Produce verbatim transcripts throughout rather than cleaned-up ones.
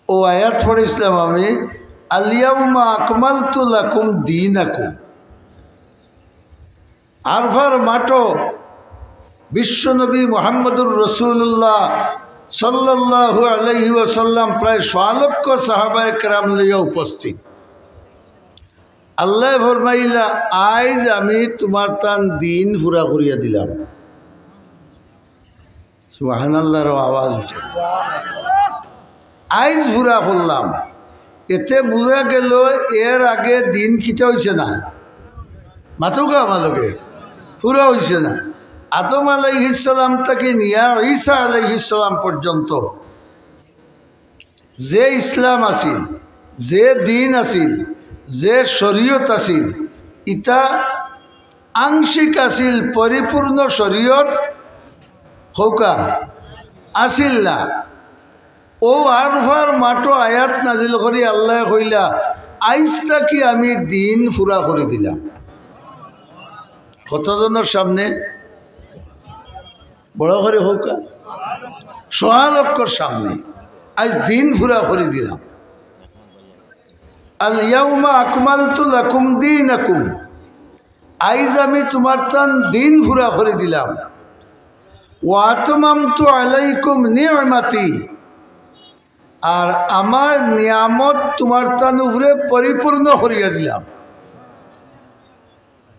ও আয়াত পড়ছিলাম আমি, "আল ইয়াউমা আকমালতু লাকুম দীনাকুম।" আরফার মাঠো বিশ্বনবী মুহাম্মদুর রাসূলুল্লাহ সাল্লাল্লাহু আলাইহি ওয়াসাল্লাম প্রায় সোয়া লক্ষ সাহাবায়ে কেরাম লইয়া উপস্থিত। আল্লায় ফরমাইলা, "আইজ আমি তুমার তান দিন পুরা করিয়া দিলাম।" সুবহানাল্লাহর আওয়াজ উঠে। আইজ পুরা করলাম। এতে বুঝা গেল এর আগে দিন কিতা অইছে না? মাতুকা মালকে পুরা অইছে না। আদম আলাইহিস সালাম থাকি নিয়া ঈসা আলাইহিস সালাম পর্যন্ত যে ইসলাম আছিল, যে দিন আছিল, যে শরীয়ত আছিল, ইতা আংশিক আছিল, পরিপূর্ণ শরীয়ত কউক্কা আছিল না। অউ আরফার মাঠো আয়াত নাজিল করি আল্লায় কইলা, "আইজ থাকি আমি দিন পুরা করি দিলাম।" কতজনর সামনে? বড় করি কউক্কা। সোয়া লক্ষর সামনে। আইজ দিন পুরা করি দিলাম। "আল ইয়াউমা আকমালতু লাকুম দীনাকুম।" আইজ আমি তুমার তান দিন পুরা করি দিলাম। "ওয়া আতমামতু আলাইকুম নি'মাতি।" আর আমার নিয়ামত তুমার তান উপরে পরিপূর্ণ করিয়া দিলাম।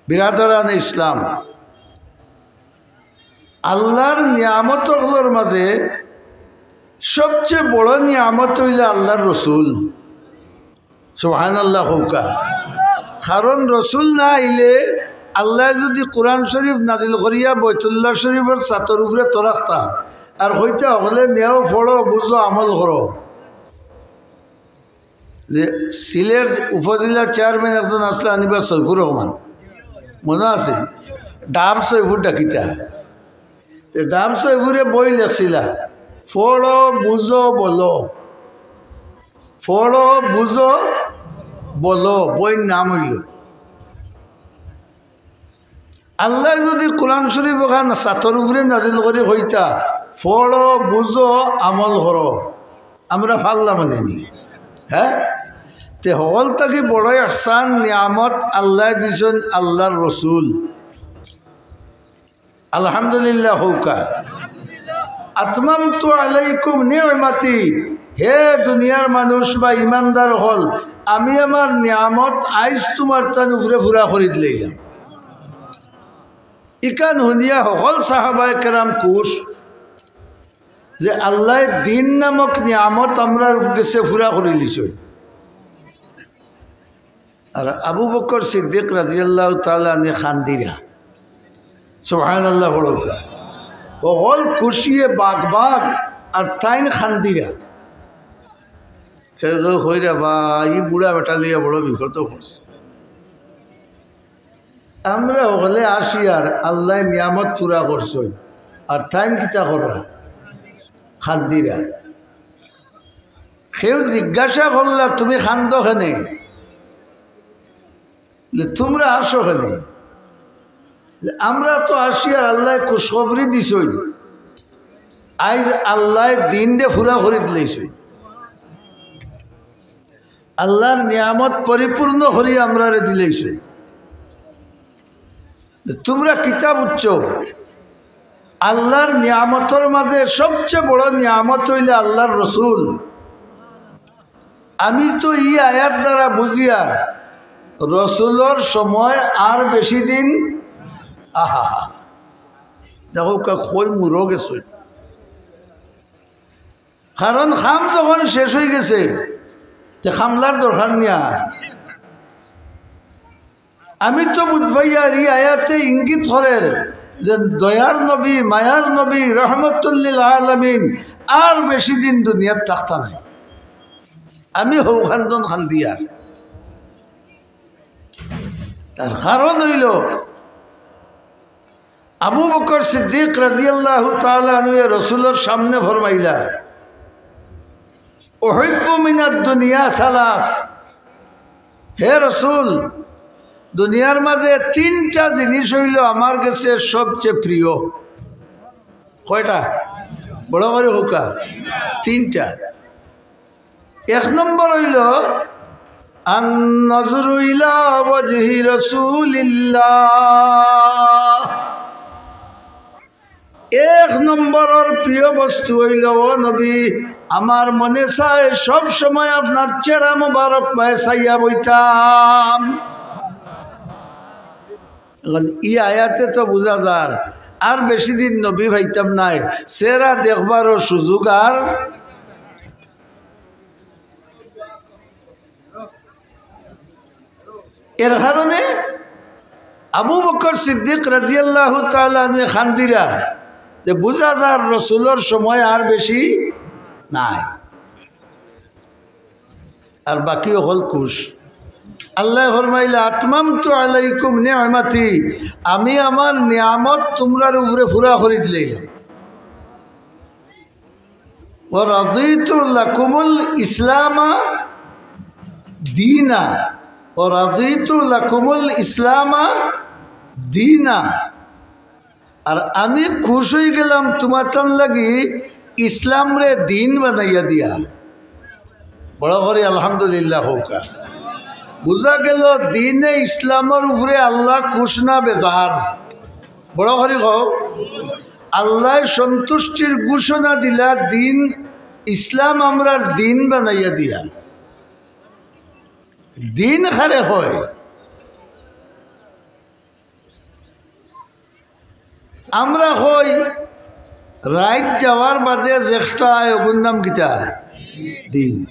বিরাদরানে ইসলাম, আল্লার নিয়ামত অকলর মাঝে সবচে বড় নিয়ামত অইলা আল্লার রসুল। সুবহানাল্লাহ কউক্কা। কারণ রসুল না আইলে আল্লায় যুদি কোরআন শরীফ নাজিল করিয়া বয়তুল্লাহ শরীফর ছাতর উপরে তো রাখতা, আর কইতা, "অকলে নেও, পড়ো, বুঝো, আমল করো।" যে সিলেট উপজেলার চেয়ারম্যান একজন আছলা, আনিবা সৈফুর রহমান, মনো আছে? ডাব সৈফুর ডাকিতা। তে ডাব সৈফুরে বই লেখছিলা, "পড়ো, বুঝো, বলো।" পড়ো, বুঝো, বলো, বইর নাম অইলো। আল্লায় যুদি কোরআন শরীফ অখান ছাতর উপরে নাজিল করি কইতা, "পড়ো, বুঝো, আমল করো", আমরা পারলাম অনে নি? হ্যাঁ? তে হকল থাকি বড় ইহসান, নিয়ামত আল্লায় দিছইন আল্লার রসুল। আলহামদুলিল্লাহ কউক্কা। "আতমামতু আলাইকুম নি'মাতি।" হে দুনিয়ার মানুষ বা ইমানদার অকল, আমি আমার নিয়ামত আইজ তুমার তান উপরে পুরা করি দিলাইলাম। ইখান হুনিয়া হকল সাহাবায়ে কেরাম খুশ যে আল্লায় দিন নামক নিয়ামত আমরার গেছে পুরা করি দিছইন। আর আবু বকর সিদ্দিক রাদিয়াল্লাহু তাআলা আনহু কান্দিরা। সুবহানাল্লাহ পড়উক্কা। হকল খুশিয়ে বাগ বাগ, আর তাইন কান্দিরা। কেউ কেউ কইরা, "বা, ই বুড়া বেটা লইয়া বড় বিপদো পড়ছে।" আমরা হকলে আশিয়ার, আল্লায় নিয়ামত পুরা করছইন, আর তাইন কিতা কররা? কান্দিরা। কেউ জিজ্ঞাসা করলা, "তুমি কান্দো কেনে? তুমরা হাসো কেনে?" আমরা তো আশিয়ার, আল্লায় খুশখবরি দিছইন, আইজ আল্লায় দিনরে পুরা করি দিলাইছইন, আল্লার নিয়ামত পরিপূর্ণ করি আমরারে দিলাইছইন। তুমরা কিতা বুঝছো? আল্লার নিয়ামতর মাঝে সবচে বড় নিয়ামত অইলা আল্লার রসুল। আমি তো ই আয়াত দ্বারা বুঝিয়ার রসুলর সময় আর বেশি দিন, আহা, দেখউক্কা, কই মুরো গেছে। কারণ কাম যখন শেষ অইগেছে, তে কামলার দরকার নি আর। আমি তো বুঝ পাইয়ার ই আয়াতে ইঙ্গিত করের যে দয়ার নবী, মায়ার নবী, রহমতুল্লিল আলামিন আর বেশি দিন দুনিয়াত থাকতা নায়। আমি হউ কান্দন কান্দিয়ার। তার কারণ অইলো, আবু বকর সিদ্দিক রাদিয়াল্লাহু তাআলা আনহুয়ে রসুলর সামনে ফরমাইলা, "উহিব্বু মিনাদ দুনিয়া সালাস।" হে রসুল, দুনিয়ার মাঝে তিনটা জিনিস অইলো আমার গেছে সবচে প্রিয়। কয়টা? বড় করি কউক্কা। তিনটা। এক নম্বর অইলো আন নজরু ইলা ওয়াজহি রাসূলিল্লাহ। এক নম্বরর প্রিয় বস্তু অইলো, ও নবী, আমার মনে চায় সব সময় আপনার চেহারা মোবারক পায় চাইয়া বইতাম। অখন ই আয়াতে তো বুঝা যার, আর বেশি দিন নবী পাইতাম নায়, চেহারা দেখবারও সুযোগ আর এর কারণে আবু বকর সিদ্দিক রাদিয়াল্লাহু তাআলা আনহু কান্দিরা যে বুঝা যার রসুলর সময় আর বেশি নাই, আর বাকি অকল খুশ। আল্লায় ফরমাইলা, "আতমামতু আলাইকুম নি'মাতি", আমি আমার নিয়ামত তুমরার উপরে পুরা করি দিলাইলাম। "ওয়া রাদিতু লাকুমুল ইসলামা দীনা, ওয়া রাদিতু লাকুমুল ইসলামা দীনা।" আর আমি খুশ অইগেলাম তুমাতান লাগি ইসলামরে দীন বানাইয়া দিয়া। বড় করি আলহামদুলিল্লাহ কউক্কা। বুঝা গেল, দীনে ইসলামর উপরে আল্লাহ খুশ না বেজার? বড় করি কও। আল্লায় সন্তুষ্টির ঘোষণা দিলা দীন ইসলাম আমরার দীন বানাইয়া দিয়া। দীন কারে কয়? আমরা কই, রাইত যাওয়ার বাদে যেকটা আয়, অগুর নাম কিতা? দীন।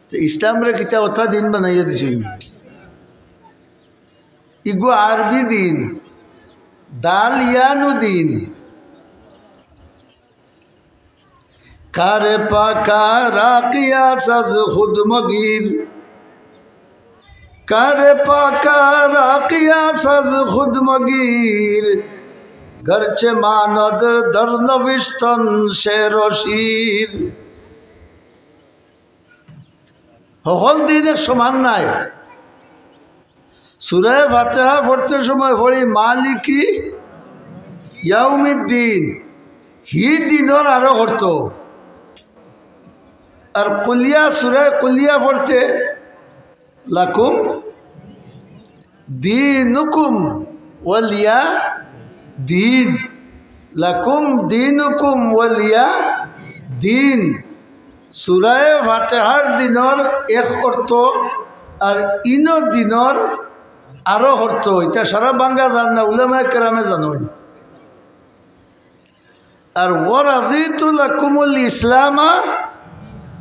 তে ইসলামরে কিতা অতা দীন বানাইয়া দিছইন? ইগু আরবি দীন, দাল ইয়া নুন দীন। কারে পাকা রাখিয়া সাজ খুদ মগির, কারে পাকা রাখিয়া সাজ খুদ মগির, গরচে মানদ দর নবিস্তন শের ও শির। হকল দীন এক সমান নায়। সূরা ফাতিহা পড়তে সময় পড়ি মালিকি ইয়াউমিদ্দিন, হি দিনর আরো অর্থ। আর কুলিয়া, সূরা কুলিয়া পড়তে লাকুম দীনুকুম ওয়ালিয়া দীন, লাকুম দীনুকুম ওয়ালিয়া দীন। সূরায়ে ফাতিহার দিনর এক অর্থ, আর ইনো দিনর আরো অর্থ। ইটা সারা বাংলা জান না, উলামায়ে কেরামে জানইন। আর ওয়া রাদিতু লাকুমুল ইসলামা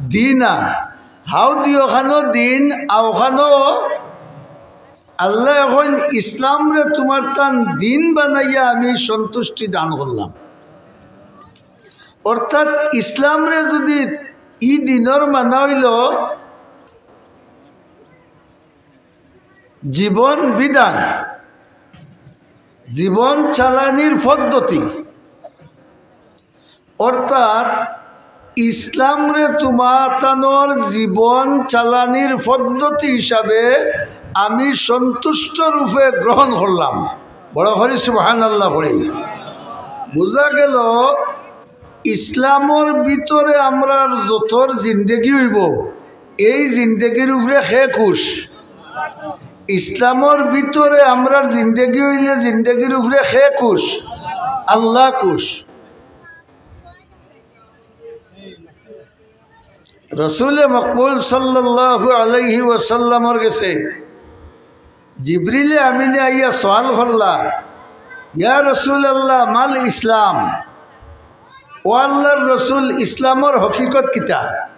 দীনা, হাউ দিও খানো দীন, আও খানো আল্লায় কইন, ইসলামরে তুমার তান দীন বানাইয়া আমি সন্তুষ্টি দান করলাম। অর্থাৎ ইসলামরে যুদি ই দিনর মানা অইলো জীবন বিধান, জীবন চালানির পদ্ধতি, অর্থাৎ ইসলামরে তুমাতানর জীবন চালানির পদ্ধতি হিসাবে আমি সন্তুষ্ট রূপে গ্রহণ করলাম। বড় করি সুবহানাল্লাহ পড়ি। বুঝা গেল, ইসলামর ভিতরে আমরার যতর জিন্দেগি অইবো, এই জিন্দেগির উপরে কে খুশ? ইসলামর ভিতরে আমরার জিন্দেগি অইলে জিন্দেগির উপরে কে খুশ? আল্লাহ খুশ। রসুলে মকবুল সাল্লাল্লাহু আলাইহি ওয়াসাল্লামর গেছে জিবরিলে আমিনে আইয়া সওয়াল করলা, "ইয়া রাসূলুল্লাহ, মাল ইসলাম?" ও আল্লাহর রসুল, ইসলামর হকিকত কিতা?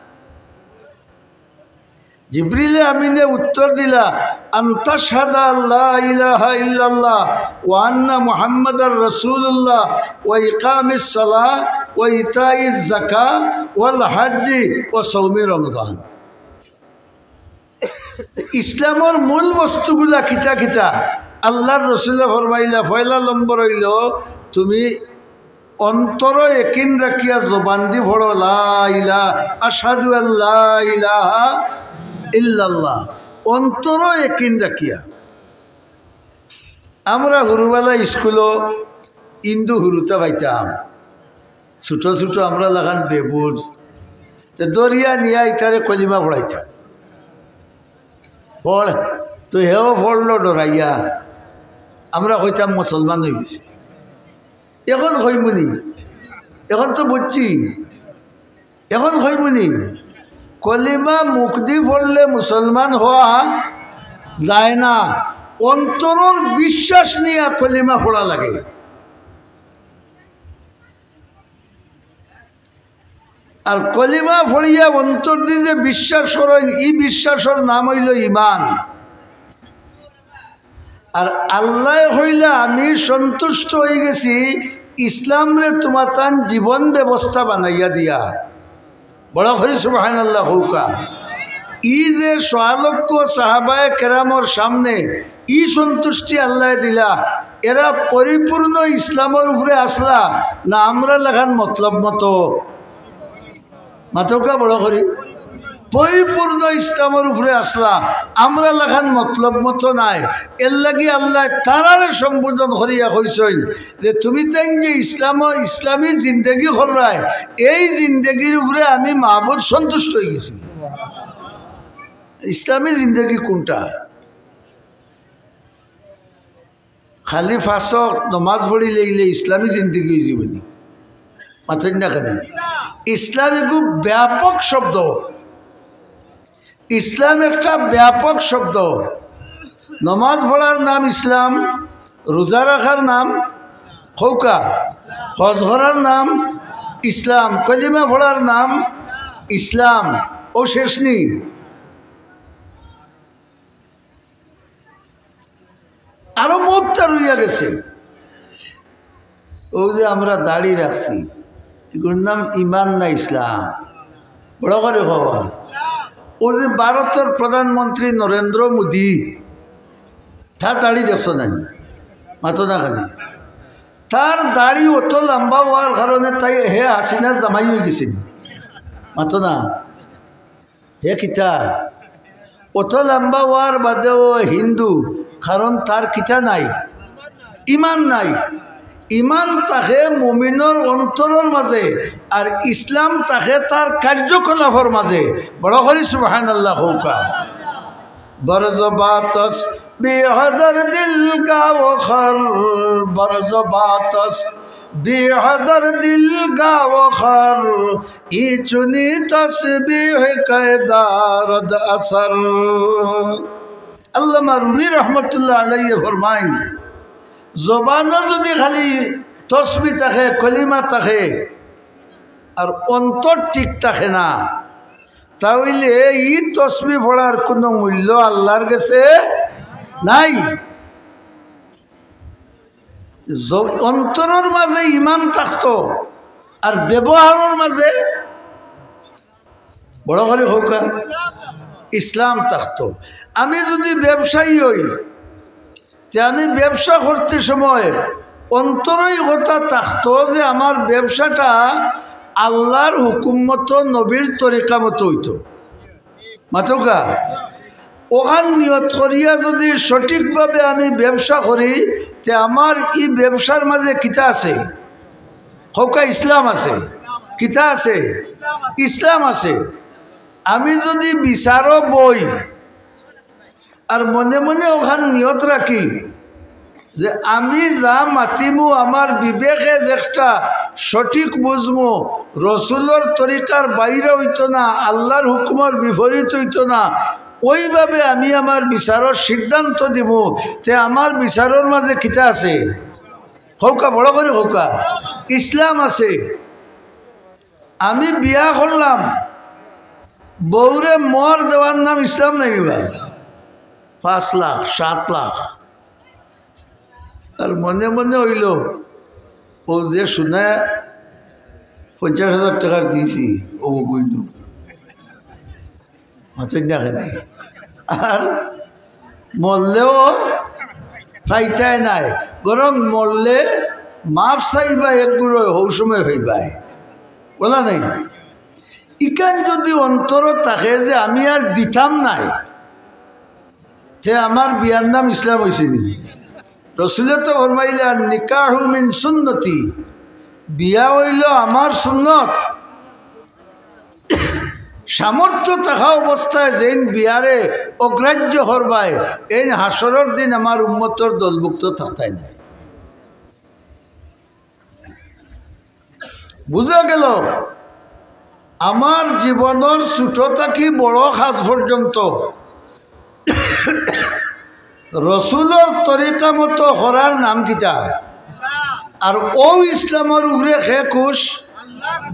জিবরিলে আমিনে উত্তর দিলা, "আন তাশহাদা আল্লা ইলাহা ইল্লাল্লাহ ওয়া আন্না মুহাম্মাদার রাসূলুল্লাহ ওয়া ইকামিস সালাহ ওয়া ইতাইজ যাকাহ ওয়াল হাজ্জি ওয়া সাওমি রমজান।" ইসলামর মূল বস্তুগুলা কিতা কিতা? আল্লাহর রসুলে ফরমাইলা, পয়লা নম্বর অইলো, তুমি অন্তরো একিন রাখিয়া জবানদি পড়ো, লা ইলা-, আশহাদু আল্লা ইলাহা ইল্লাল্লাহ। অন্তরো একিন রাখিয়া। আমরা হুরুবালা স্কুলো হিন্দু হুরুতা পাইতাম, ছোট ছোট আমরা লাখান বেবুজ। তে দরিয়া নিয়া ইতারে কলিমা পড়াইতা। পড়, তো হেও পড়লো ডরাইয়া, আমরা কইতাম মুসলমান অইগেছে। এখন কইমুনি, এখন তো বুঝছি, এখন কইমুনি, কলিমা মুখদি পড়লে মুসলমান হওয়া যায় না, অন্তরর বিশ্বাস নিয়া কলিমা পড়া লাগে। আর কলিমা পড়িয়া অন্তরদি যে বিশ্বাস করইন, ই বিশ্বাসর নাম অইলো ইমান। আর আল্লায় কইলা, "আমি সন্তুষ্ট অইগেছি ইসলামরে তুমাতান জীবন ব্যবস্থা বানাইয়া দিয়া।" বড় করি সুবহানাল্লাহ কউক্কা। ই যে সোয়া লক্ষ সাহাবায়ে কেরামর সামনে ই সন্তুষ্টি আল্লায় দিলা, এরা পরিপূর্ণ ইসলামর উপরে আছলা না আমরার লাখান মতলব মতো? মাতউক্কা বড় করি। পরিপূর্ণ ইসলামর উপরে আছলা, আমরার লাখান মতলব মতো নায়। এরলাগি আল্লায় তারারে সম্বোধন করিয়া কইছইন যে, "তুমিতাইন যে ইসলাম, ইসলামী জিন্দেগি কররায়, এই জিন্দেগির উপরে আমি মাবুদ সন্তুষ্ট অইগেছি।" ইসলামী জিন্দেগি কুনটা? খালি পাঁচ ওয়াক্ত নমাজ পড়িলাইলে ইসলামী জিন্দেগি অইযিবোনি? মাতইন না কেনে? ইসলাম এগু ব্যাপক শব্দ। ইসলাম একটা ব্যাপক শব্দ। নমাজ পড়ার নাম ইসলাম, রোজা রাখার নাম কউক্কা, হজ করার নাম ইসলাম, কলিমা পড়ার নাম ইসলাম। অউ শেষ নি? আরো বউততা রইয়া গেছে। অউ যে আমরা দাড়ি রাখছি, এগুর নাম ইমান না ইসলাম? বড় করি কওবা। অউ যে ভারতর প্রধানমন্ত্রী নরেন্দ্র মোদি, তার দাড়ি দেখছো না নি? মাতো না কেনে? তার দাড়ি অত লম্বা অওয়ার কারণে তাই হে হাসিনার জামাই অইগেছে নি? মাতো না। হে কিতা? অত লম্বা অওয়ার বাদেও হিন্দু, কারণ তার কিতা নাই? ইমান নাই। ইমান থাকে মুমিনর অন্তরর মাজে, আর ইসলাম থাকে তার কার্যকলাপর মাজে। বড় করি সুবহানাল্লাহ কউক্কা। برز با تسبیح در دل گاوخر، برز با تسبیح در دل گاوخر، ای چنی تسبیح که دارد اثر۔ আল্লামা রুমি রহমতুল্লাহ আলাইহি ফরমাইন, জবানো যদি খালি তসবি থাকে, কলিমা থাকে, আর অন্তর ঠিক থাকে না, তা অইলে ই তসবি পড়ার কুনু মূল্য আল্লার গেছে নাই। জ-, অন্তরর মাজে ইমান থাকতো, আর ব্যবহারর মাজে, বড় করি কউক্কা, ইসলাম থাকতো। আমি যদি ব্যবসায়ী অই, তে আমি ব্যবসা করতে সময় অন্তরো ই কথা থাকতো যে আমার ব্যবসাটা আল্লার হুকুম মতো নবীর তরিকা মতো অইতো। মাতউক্কা, অখান নিয়ত করিয়া যদি সঠিকভাবে আমি ব্যবসা করি, তে আমার ই ব্যবসার মাজে কিতা আছে? কউক্কা, ইসলাম আছে। কিতা আছে? ইসলাম আছে। আমি যদি বিচারো বই, আর মনে মনে অখান নিয়ত রাখি যে আমি যা মাতিমু আমার বিবেকে যেকটা সঠিক বুঝমু, রসুলর তরিকার বাইরে অইতো না, আল্লার হুকুমর বিপরীত অইতো না, অউভাবে আমি আমার বিচারর সিদ্ধান্ত দিমু, তে আমার বিচারর মাজে কিতা আছে? কউক্কা, বড় করি কউক্কা, ইসলাম আছে। আমি বিয়া করলাম, বউরে মোহর দেওয়ার নাম ইসলাম নায় নি বা? পাঁচ লাখ, সাত লাখ। আর মনে মনে অইলো, অউ যে সোনায় পঞ্চাশ হাজার টেকার দিছি, অউ কইলো। মাতইন না কেনে? আর মরলেও পাইতায় নায়, বরং মরলে মাফ চাইবায় এক গুরয়, হউ সময় পাইবায়। বুঝলা নি? ইখান যদি অন্তরো থাকে যে আমি আর দিতাম নায়, তে আমার বিয়ার নাম ইসলাম অইছে নি? রসুলে তো ফরমাইলা, "নিকাহু মিন সুন্নতি", বিয়া অইলো আমার সুন্নত। সামর্থ্য থাকা অবস্থায় যেইন বিয়ারে অগ্রাহ্য করবায়, এইন হাশরর দিন আমার উম্মতর দলভুক্ত থাকতায় নায়। বুঝা গেল, আমার জীবনর ছোট থাকি বড় কাজ পর্যন্ত রসুলর তরিকা মতো করার নাম কিতা? আর অউ ইসলামর উপরে কে খুশ?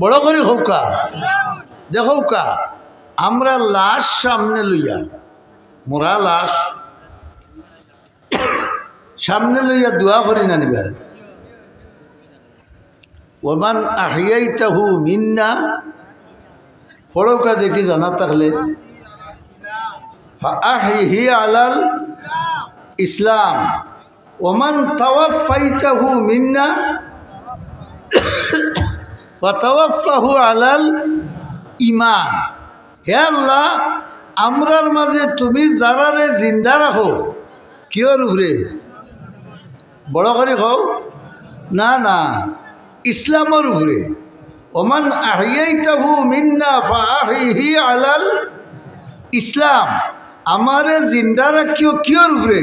বড় করি কউক্কা, দেখউক্কা। আমরা লাশ সামনে লইয়া, মরা লাশ সামনে লইয়া দোয়া করি না নি বা? ওমান আহইয়াইতাহু মিন্না, পড়উক্কা দেখি জানা থাকলে, ফাআহইহি আলাল ইসলাম, ওমান তাওয়াফাইতাহু মিন্না ফাতাওয়াফাহু আলাল ইমান। হে আল্লাহ, আমরার মাঝে তুমি যারারে জিন্দা রাখো, কিওর উপরে? বড় করি কও। না, না, ইসলামর উপরে। ওমান আহইয়াইতাহু মিন্না ফাআহইহি আলাল ইসলাম। আমারে জিন্দা রাখিও কিওর উপরে?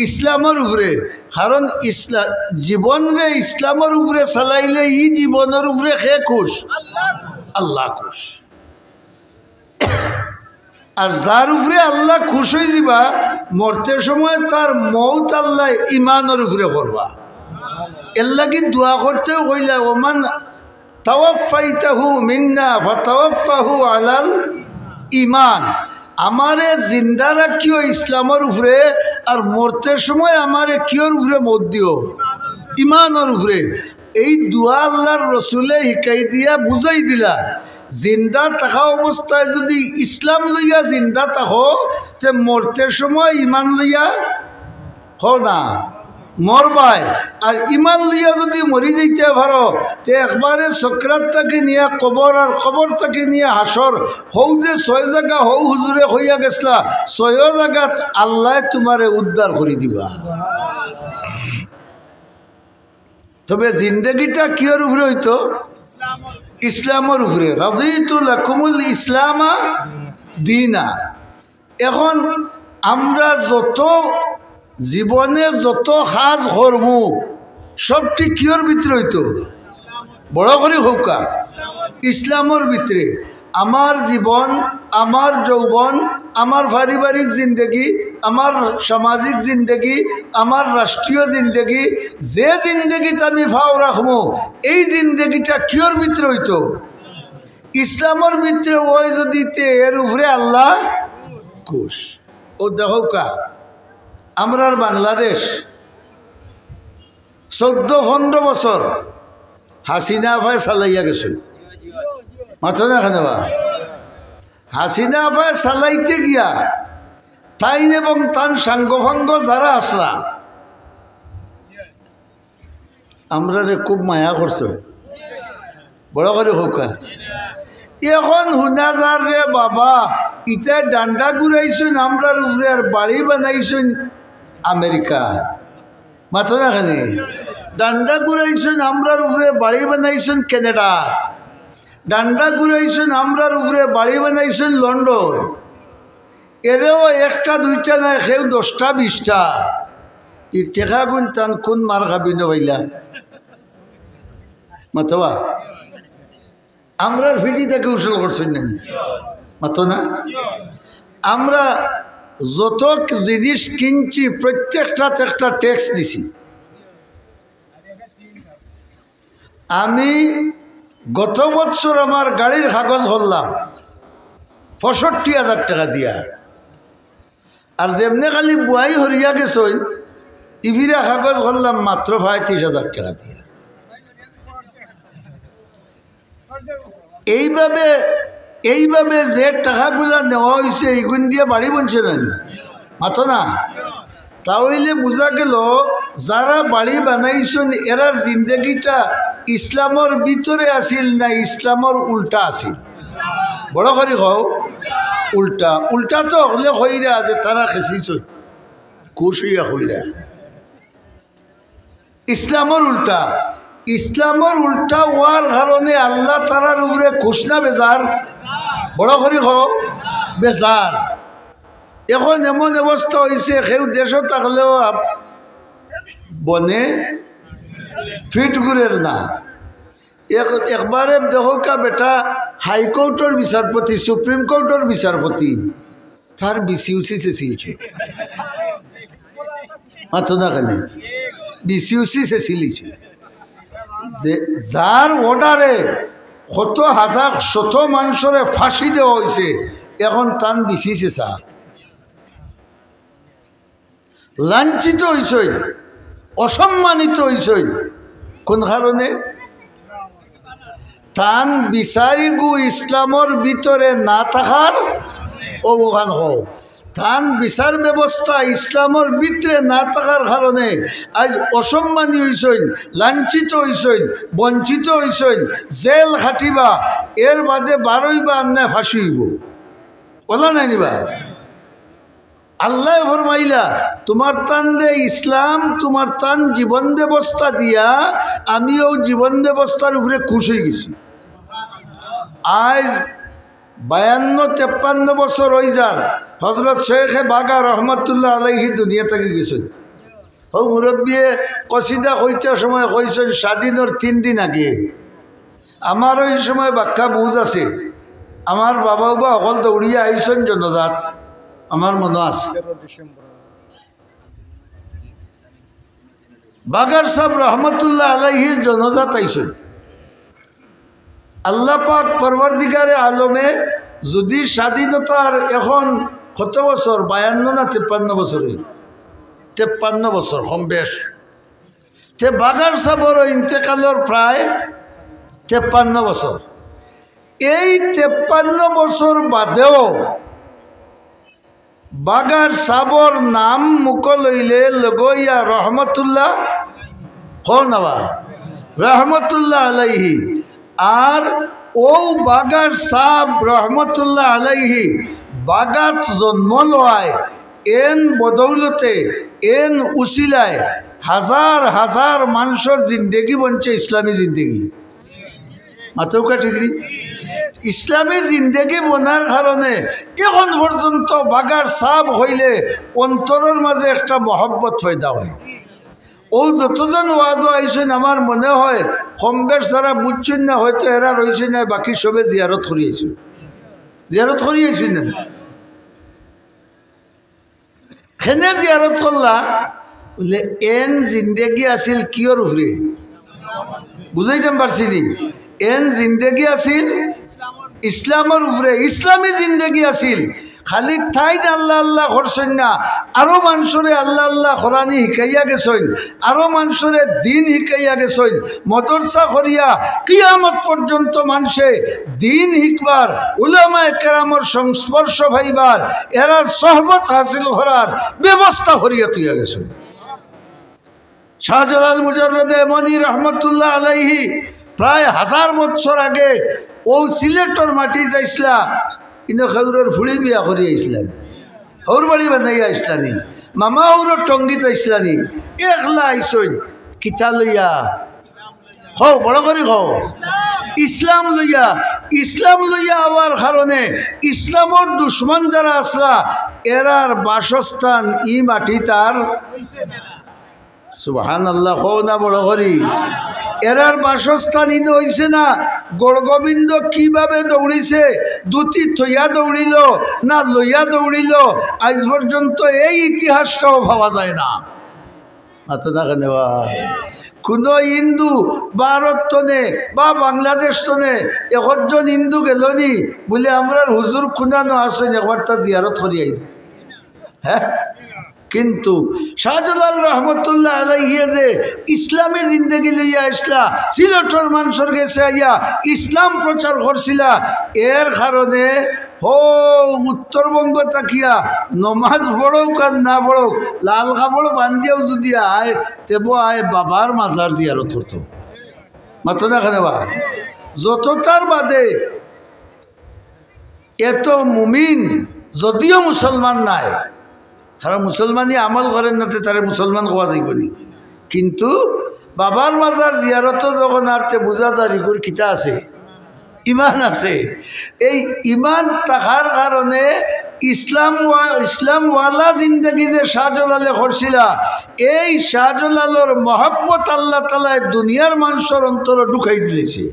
ইসলামর উপরে। কারণ ইসলা-, জীবনরে ইসলামর উপরে চালাইলে ই জীবনর উপরে কে খুশ? আল্লাহ খুশ। আর যার উপরে আল্লাহ খুশ অইযিবা, মরতে সময় তার মউত আল্লাহ ইমানর উপরে করবা। এর লাগি দোয়া করতেও কইলা, ওমান তাওয়াফাইতাহু মিন্না ফাতাওয়াফাহু আলাল ইমান। আমারে জিন্দা রাখিও ইসলামর উপরে, আর মরতে সময় আমারে কিওর উপরে মউত দিও? ইমানর উপরে। এই দোয়া আল্লাহর রসুলে হিকাই দিয়া বুঝাই দিলা, জিন্দা থাকা অবস্থায় যদি ইসলাম লইয়া জিন্দা থাকো, তে মরতে সময় ইমান লইয়া, কও না, মরবায়। আর ইমান লইয়া যদি মরি যাইতে পারো, তে একবারে সকরাত থাকি নিয়া কবর আর কবর থাকি নিয়া হাশর, হউ যে ছয় জাগা হউ হুজুরে কইয়া গেছলা, ছয় জাগাত আল্লায় তুমারে উদ্ধার করি দিবা। তবে জিন্দেগিটা কিওর উপরে অইতো? ইসলামর উপরে। রাদিতু লাকুমুল ইসলামা দীনা। এখন আমরা যত জীবনে যত কাজ করমু, সবটি কিওর ভিতরে অইতো? বড় করি কউক্কা, ইসলামর ভিতরে। আমার জীবন, আমার যৌবন, আমার পারিবারিক জিন্দেগি, আমার সামাজিক জিন্দেগি, আমার রাষ্ট্রীয় জিন্দেগি, যে জিন্দেগিত আমি পাও রাখমু, এই জিন্দেগিটা কিওর ভিতরে অইতো? ইসলামর ভিতরে অয় যদি, তে এর উপরে আল্লাহ খুশ। অউ দেখউক্কা, আমরার বাংলাদেশ চৌদ্দ পনরো বছর হাসিনা আফায় চালাইয়া গেছইন। মাতো না কেনে বা? হাসিনা আফায় চালাইতে গিয়া তাইন এবং তান সাঙ্গপাঙ্গ যারা আছলা, আমরারে খুব মায়া করছইন। বড় করি কউক্কা। এখন হুনা যার রে বাবা, ইতায় ডান্ডা ঘুরাইছইন আমরার উপরে আর বাড়ি বানাইছইন আমেরিকা। মাতো না কেনে? ডান্ডা ঘুরাইছইন আমরার উপরে, বাড়ি বানাইছইন কানাডা। ডান্ডা ঘুরাইছইন আমরার উপরে, বাড়ি বানাইছইন লন্ডন। এরেও একটা দুইটা নায়, কেউ দশটা বিশটা। ই টেকাগুন তান কুন মার খাবিনো পাইলা? মাতো বা। আমরার ফিরি থাকি উসুল করছইন না নি? মাতো না? আমরা যত জিনিস কিনছি, প্রত্যেকটাত একটা ট্যাক্স দিছি। আমি গত বছর আমার গাড়ির কাগজ করলাম পঁয়ষট্টি হাজার টেকা দিয়া, আর যেমনে খালি বুয়াই হরিয়া গেছইন, ইফিরা কাগজ করলাম মাত্র পঁয়ত্রিশ হাজার টেকা দিয়া। এইভাবে, এইভাবে যে টেকাগুলা নেওয়া অইছে, ইগুন দিয়া বাড়ি বনছে না নি? মাতো না? তা অইলে বুঝা গেল, যারা বাড়ি বানাইছইন, এরার জিন্দেগিটা ইসলামর ভিতরে আছিল না ইসলামর উল্টা আছিল? বড় করি কও, উল্টা। উল্টা তো হকলে কইরা যে তারা খেছিছইন, খুশ অইয়া কইরা। ইসলামর উল্টা, ইসলামর উল্টা অওয়ার কারণে আল্লাহ তারার উপরে খুশ না বেজার? বড় করি কও, বেজার। এখন এমন অবস্থা অইছে, কেউ দেশো থাকলেও আপ-, বনে ফিট ঘুরের না। এক-, একবারে দেখউক্কা বেটা, হাইকোর্টর বিচারপতি, সুপ্রিম কোর্টর বিচারপতি, তার বিসিউসি শেষ অইছে। মাতো না কেনে? বিসিউসি শেষ অইছে। যে যার অর্ডারে কত হাজার শত মানষরে ফাঁসি দেওয়া অইছে, এখন তান বিসিউসি চা। লাঞ্ছিত অইছইন, অসম্মানিত অইছইন। কোন কারণে? তান বিচারিগু ইসলামর ভিতরে না থাকার, অউ অখান কও, তান বিচার ব্যবস্থা ইসলামর ভিতরে না থাকার কারণে আইজ অসম্মানী অইছইন, লাঞ্ছিত অইছইন, বঞ্চিত অইছইন, জেল খাটিবা, এর বাদে বারইবা আর না ফাঁসি অইবো। অলা নায় নি বা? আল্লায় ফরমাইলা, তুমার তানরে ইসলাম, তুমার তান জীবন ব্যবস্থা দিয়া আমি অউ জীবন ব্যবস্থার উপরে খুশ অইগেছি। আইজ বায়ান্ন তেপ্পান্ন বছর অইযার, হজরত শেখে বাগা রহমতুল্লাহ আলাইহি দুনিয়া থাকি গেছইন। অউ মুরব্বিয়ে কসিদা কইতার সময় কইছইন স্বাধীনর তিন দিন আগে। আমার অউ সময় বাক্কা বুঝ আছে, আমার বাবা উবা অকল দৌড়িয়া আইছইন জনাজাত, আমার মনো আছে। বাগার সাব রহমতুল্লাহ আলাইহির জনাজাত আইছইন। আল্লাহ পাক পরওয়ারদিগারে আলমে যদি স্বাধীনতার এখন কত বছর, বায়ান্ন না তেপ্পান্ন বছর অইল? তেপ্পান্ন বছর কম বেশ। তে বাগার সাবর ইন্তেকালর প্রায় তেপ্পান্ন বছর। এই তেপ্পান্ন বছর বাদেও বাগার সাবর নাম মুখো লইলে লগইয়া রহমতুল্লাহ, কও না বা, রহমতুল্লাহ আলাইহি। আর অউ বাগার সাব রহমতুল্লাহ আলাইহি বাগাত জন্ম লওয়ায়, এন বদৌলতে, এন উসিলায় হাজার হাজার মানষর জিন্দেগি বনছে, ইসলামী জিন্দেগি। মাতউক্কা ঠিক নি? ইসলামী জিন্দেগি বনার কারণে এখন পর্যন্ত বাগার সাব অইলে অন্তরর মাঝে একটা মহব্বত পয়দা অয়। অউ যতজন ওয়াজো আইছইন, আমার মনে হয় কম বেশ যারা বুঝছইন না, হয়তো এরা রইছইন না, বাকি সবে জিয়ারত করি আইছইন, জিয়ারত করি আইছইন না। কেনে জিয়ারত করলা? বুলে, এন জিন্দেগি আছিল কিয়র উপরে? বুঝাইতাম পারছি নি? এন জিন্দেগি আছিল ইসলামর উপরে, ইসলামী জিন্দেগি আছিল। খালি তাইন আল্লাহ আল্লাহ করছইন না, আরো মানষরে আল্লাহ আল্লাহ করানি হিকাইয়া গেছইন, আরো মানষরে দিন হিকাইয়া গেছইন। মাদ্রাসা করিয়া কিয়ামত পর্যন্ত মানষে দিন হিকবার, উলামায়ে কেরামর সংস্পর্শ পাইবার, এরার সহবত হাসিল করার ব্যবস্থা করিয়া থইয়া গেছইন। শাহজালাল মুজাররদে ইয়ামনি রহমতুল্লাহ আলাইহি প্রায় হাজার বছর আগে অউ সিলেটর মাটিত আইছলা, ইনো কেউরর ফুড়ি বিয়া করি আইছলা নি, হউর বাড়ি বানাইয়া আইছলা নি, মামা হউরর টঙ্গিত আইছলা নি, একলা আইছইন। কিতা লইয়া? কও, বড় করি কও। ইসলাম লইয়া, ইসলাম লইয়া আওয়ার কারণে ইসলামর দুশমন যারা আছলা, এরার বাসস্থান ই মাটিত আর। সুবহানাল্লাহ, কও না বড় করি। এরার বাসস্থান ইনো অইছে না। গৌরগোবিন্দ কিভাবে দৌড়িছে, ধুতি থইয়া দৌড়িল না লইয়া দৌড়িল, আইজ পর্যন্ত এই ইতিহাসটাও পাওয়া যায় না। মাতো না কেনে বা? কুনো হিন্দু ভারত তনে বা বাংলাদেশ তনে একজন হিন্দু গেল নি, বুলে, "আমরার হুজুর কুনানো আছইন, একবার তা জিয়ারত করি আই।" হ্যাঁ? কিন্তু শাহজালাল রহমতুল্লাহ আলাইহি যে ইসলামী জিন্দেগি লইয়া আইছলা, সিলেটর মানষর গেছে আইয়া ইসলাম প্রচার করছিলা, এর কারণে হো উত্তরবঙ্গ থাকিয়া নমাজ পড়উক আর না পড়উক, লাল কাপড় বান্ধিয়াও যদি আয়, তেবো আয় বাবার মাজার জিয়ারত করতো। মাতো না কেনে বা? যততার বাদে এত মুমিন যদিও মুসলমান নায়, কারণ মুসলমানি আমল করের না, তে তারে মুসলমান কওয়া যাইবো নি। কিন্তু বাবার মাজার জিয়ারতো যখন আর তে বুঝা যায় ইগুর কিতা আছে, ইমান আছে। এই ইমান থাকার কারণে ইসলাম ওয়া-, ইসলামওয়ালা জিন্দেগি যে শাহজালালে করছিলা, এই শাহজালালর মহব্বত আল্লাহ তাআলায় দুনিয়ার মানষর অন্তরো ঢুকাই দিলাইছে।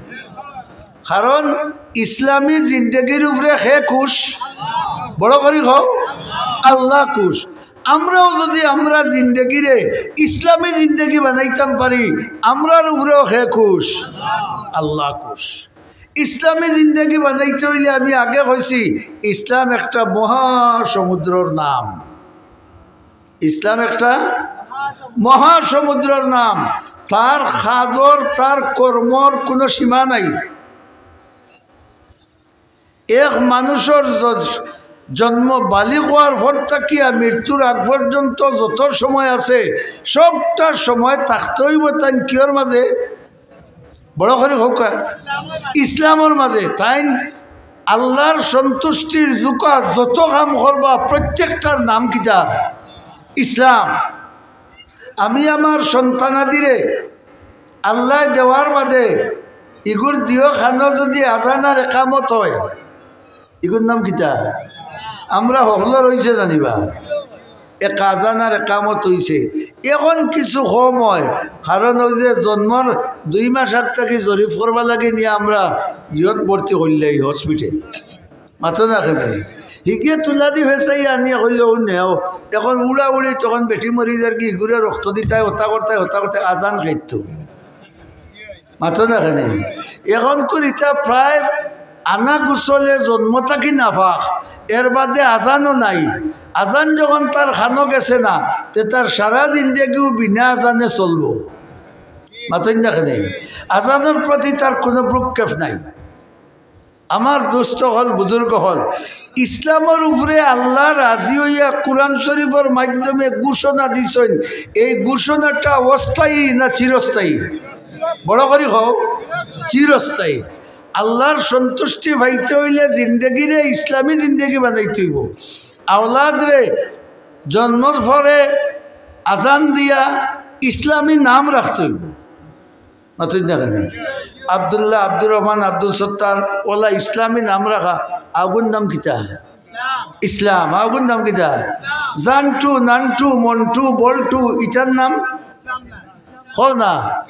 কারণ ইসলামী জিন্দেগির উপরে কে খুশ? বড় করি কও, আল্লাহ খুশ। আমরাও যদি আমরার জিন্দেগিরে ইসলামী জিন্দেগি বানাইতাম পারি, আমরার উপরেও কে খুশ? আল্লাহ খুশ। ইসলামী জিন্দেগি বানাইতে অইলে আমি আগে কইছি, ইসলাম একটা মহাসমুদ্রর নাম। ইসলাম একটা মহাসমুদ্রর নাম। তার কাজর, তার কর্মর কুনু সীমা নাই। এক মানুষর জ-, জন্ম বালিগ অওয়ার পর থাকিয়া মৃত্যুর আগ পর্যন্ত যত সময় আছে, সবটা সময় থাকতে অইবো তাইন কিওর মাঝে? বড় করি কউক্কা, ইসলামর মাঝে। তাইন আল্লাহর সন্তুষ্টির জুকা যত কাম করবা, প্রত্যেকটার নাম কিতা? ইসলাম। আমি আমার সন্তানাদিরে আল্লায় দেওয়ার বাদে ইগুর দিও খানো যদি আজান আর একামত হয়, ইগুর নাম কিতা? আমরা হকলর অইছে জানিবা, এক আজান আর একামত অইছে। এখন কিছু কম হয়, কারণ অউ যে জন্মর দুই মাস আগ থাকি জরিপ করবার লাগি নিয়া আমরা ইয়ত ভর্তি করিলাই hospital। মাতো না কেনে? হিগে তুলা দি ফেসাই আনিয়া কইলে, "ও নেও।" এখন উড়া উড়ি তখন বেটি মরি যার কি, ইগুরে রক্ত দিতায়, হতা করতায়, হতা করতায়, আজান খাইতো। মাতো না কেনে? এখন করিতা প্রায় আনা গোসলে জন্ম থাকি নাপাক, এর বাদে আজানও নাই। আজান যখন তার খানো গেছে না, তে তার সারা জিন্দেগিও বিনা আজানে চলবো। মাতইন না কেনে? আজানর প্রতি তার কুনু ভ্রুক্ষেপ নাই। আমার দোস্ত অকল, বুজুর্গ অকল, ইসলামর উপরে আল্লাহ রাজি অইয়া কুরআন শরীফর মাধ্যমে ঘোষণা দিছইন। এই ঘোষণাটা অস্থায়ী না চিরস্থায়ী? বড় করি কও, চিরস্থায়ী। আল্লাহর সন্তুষ্টি পাইতে অইলে জিন্দেগিরে ইসলামী জিন্দেগি বানাইতে অইবো। আওলাদরে জন্মর পরে আজান দিয়া ইসলামী নাম রাখতে অইবো। মাতইন না কেনে? আব্দুল্লাহ, আব্দুর রহমান, আব্দুল সত্তার, অলা ইসলামী নাম রাখা, আগুর নাম কিতা? ইসলাম। আগুর নাম কিতা? জান্টু, নান্টু, মন্টু, বল্টু, ইটার নাম? কও না,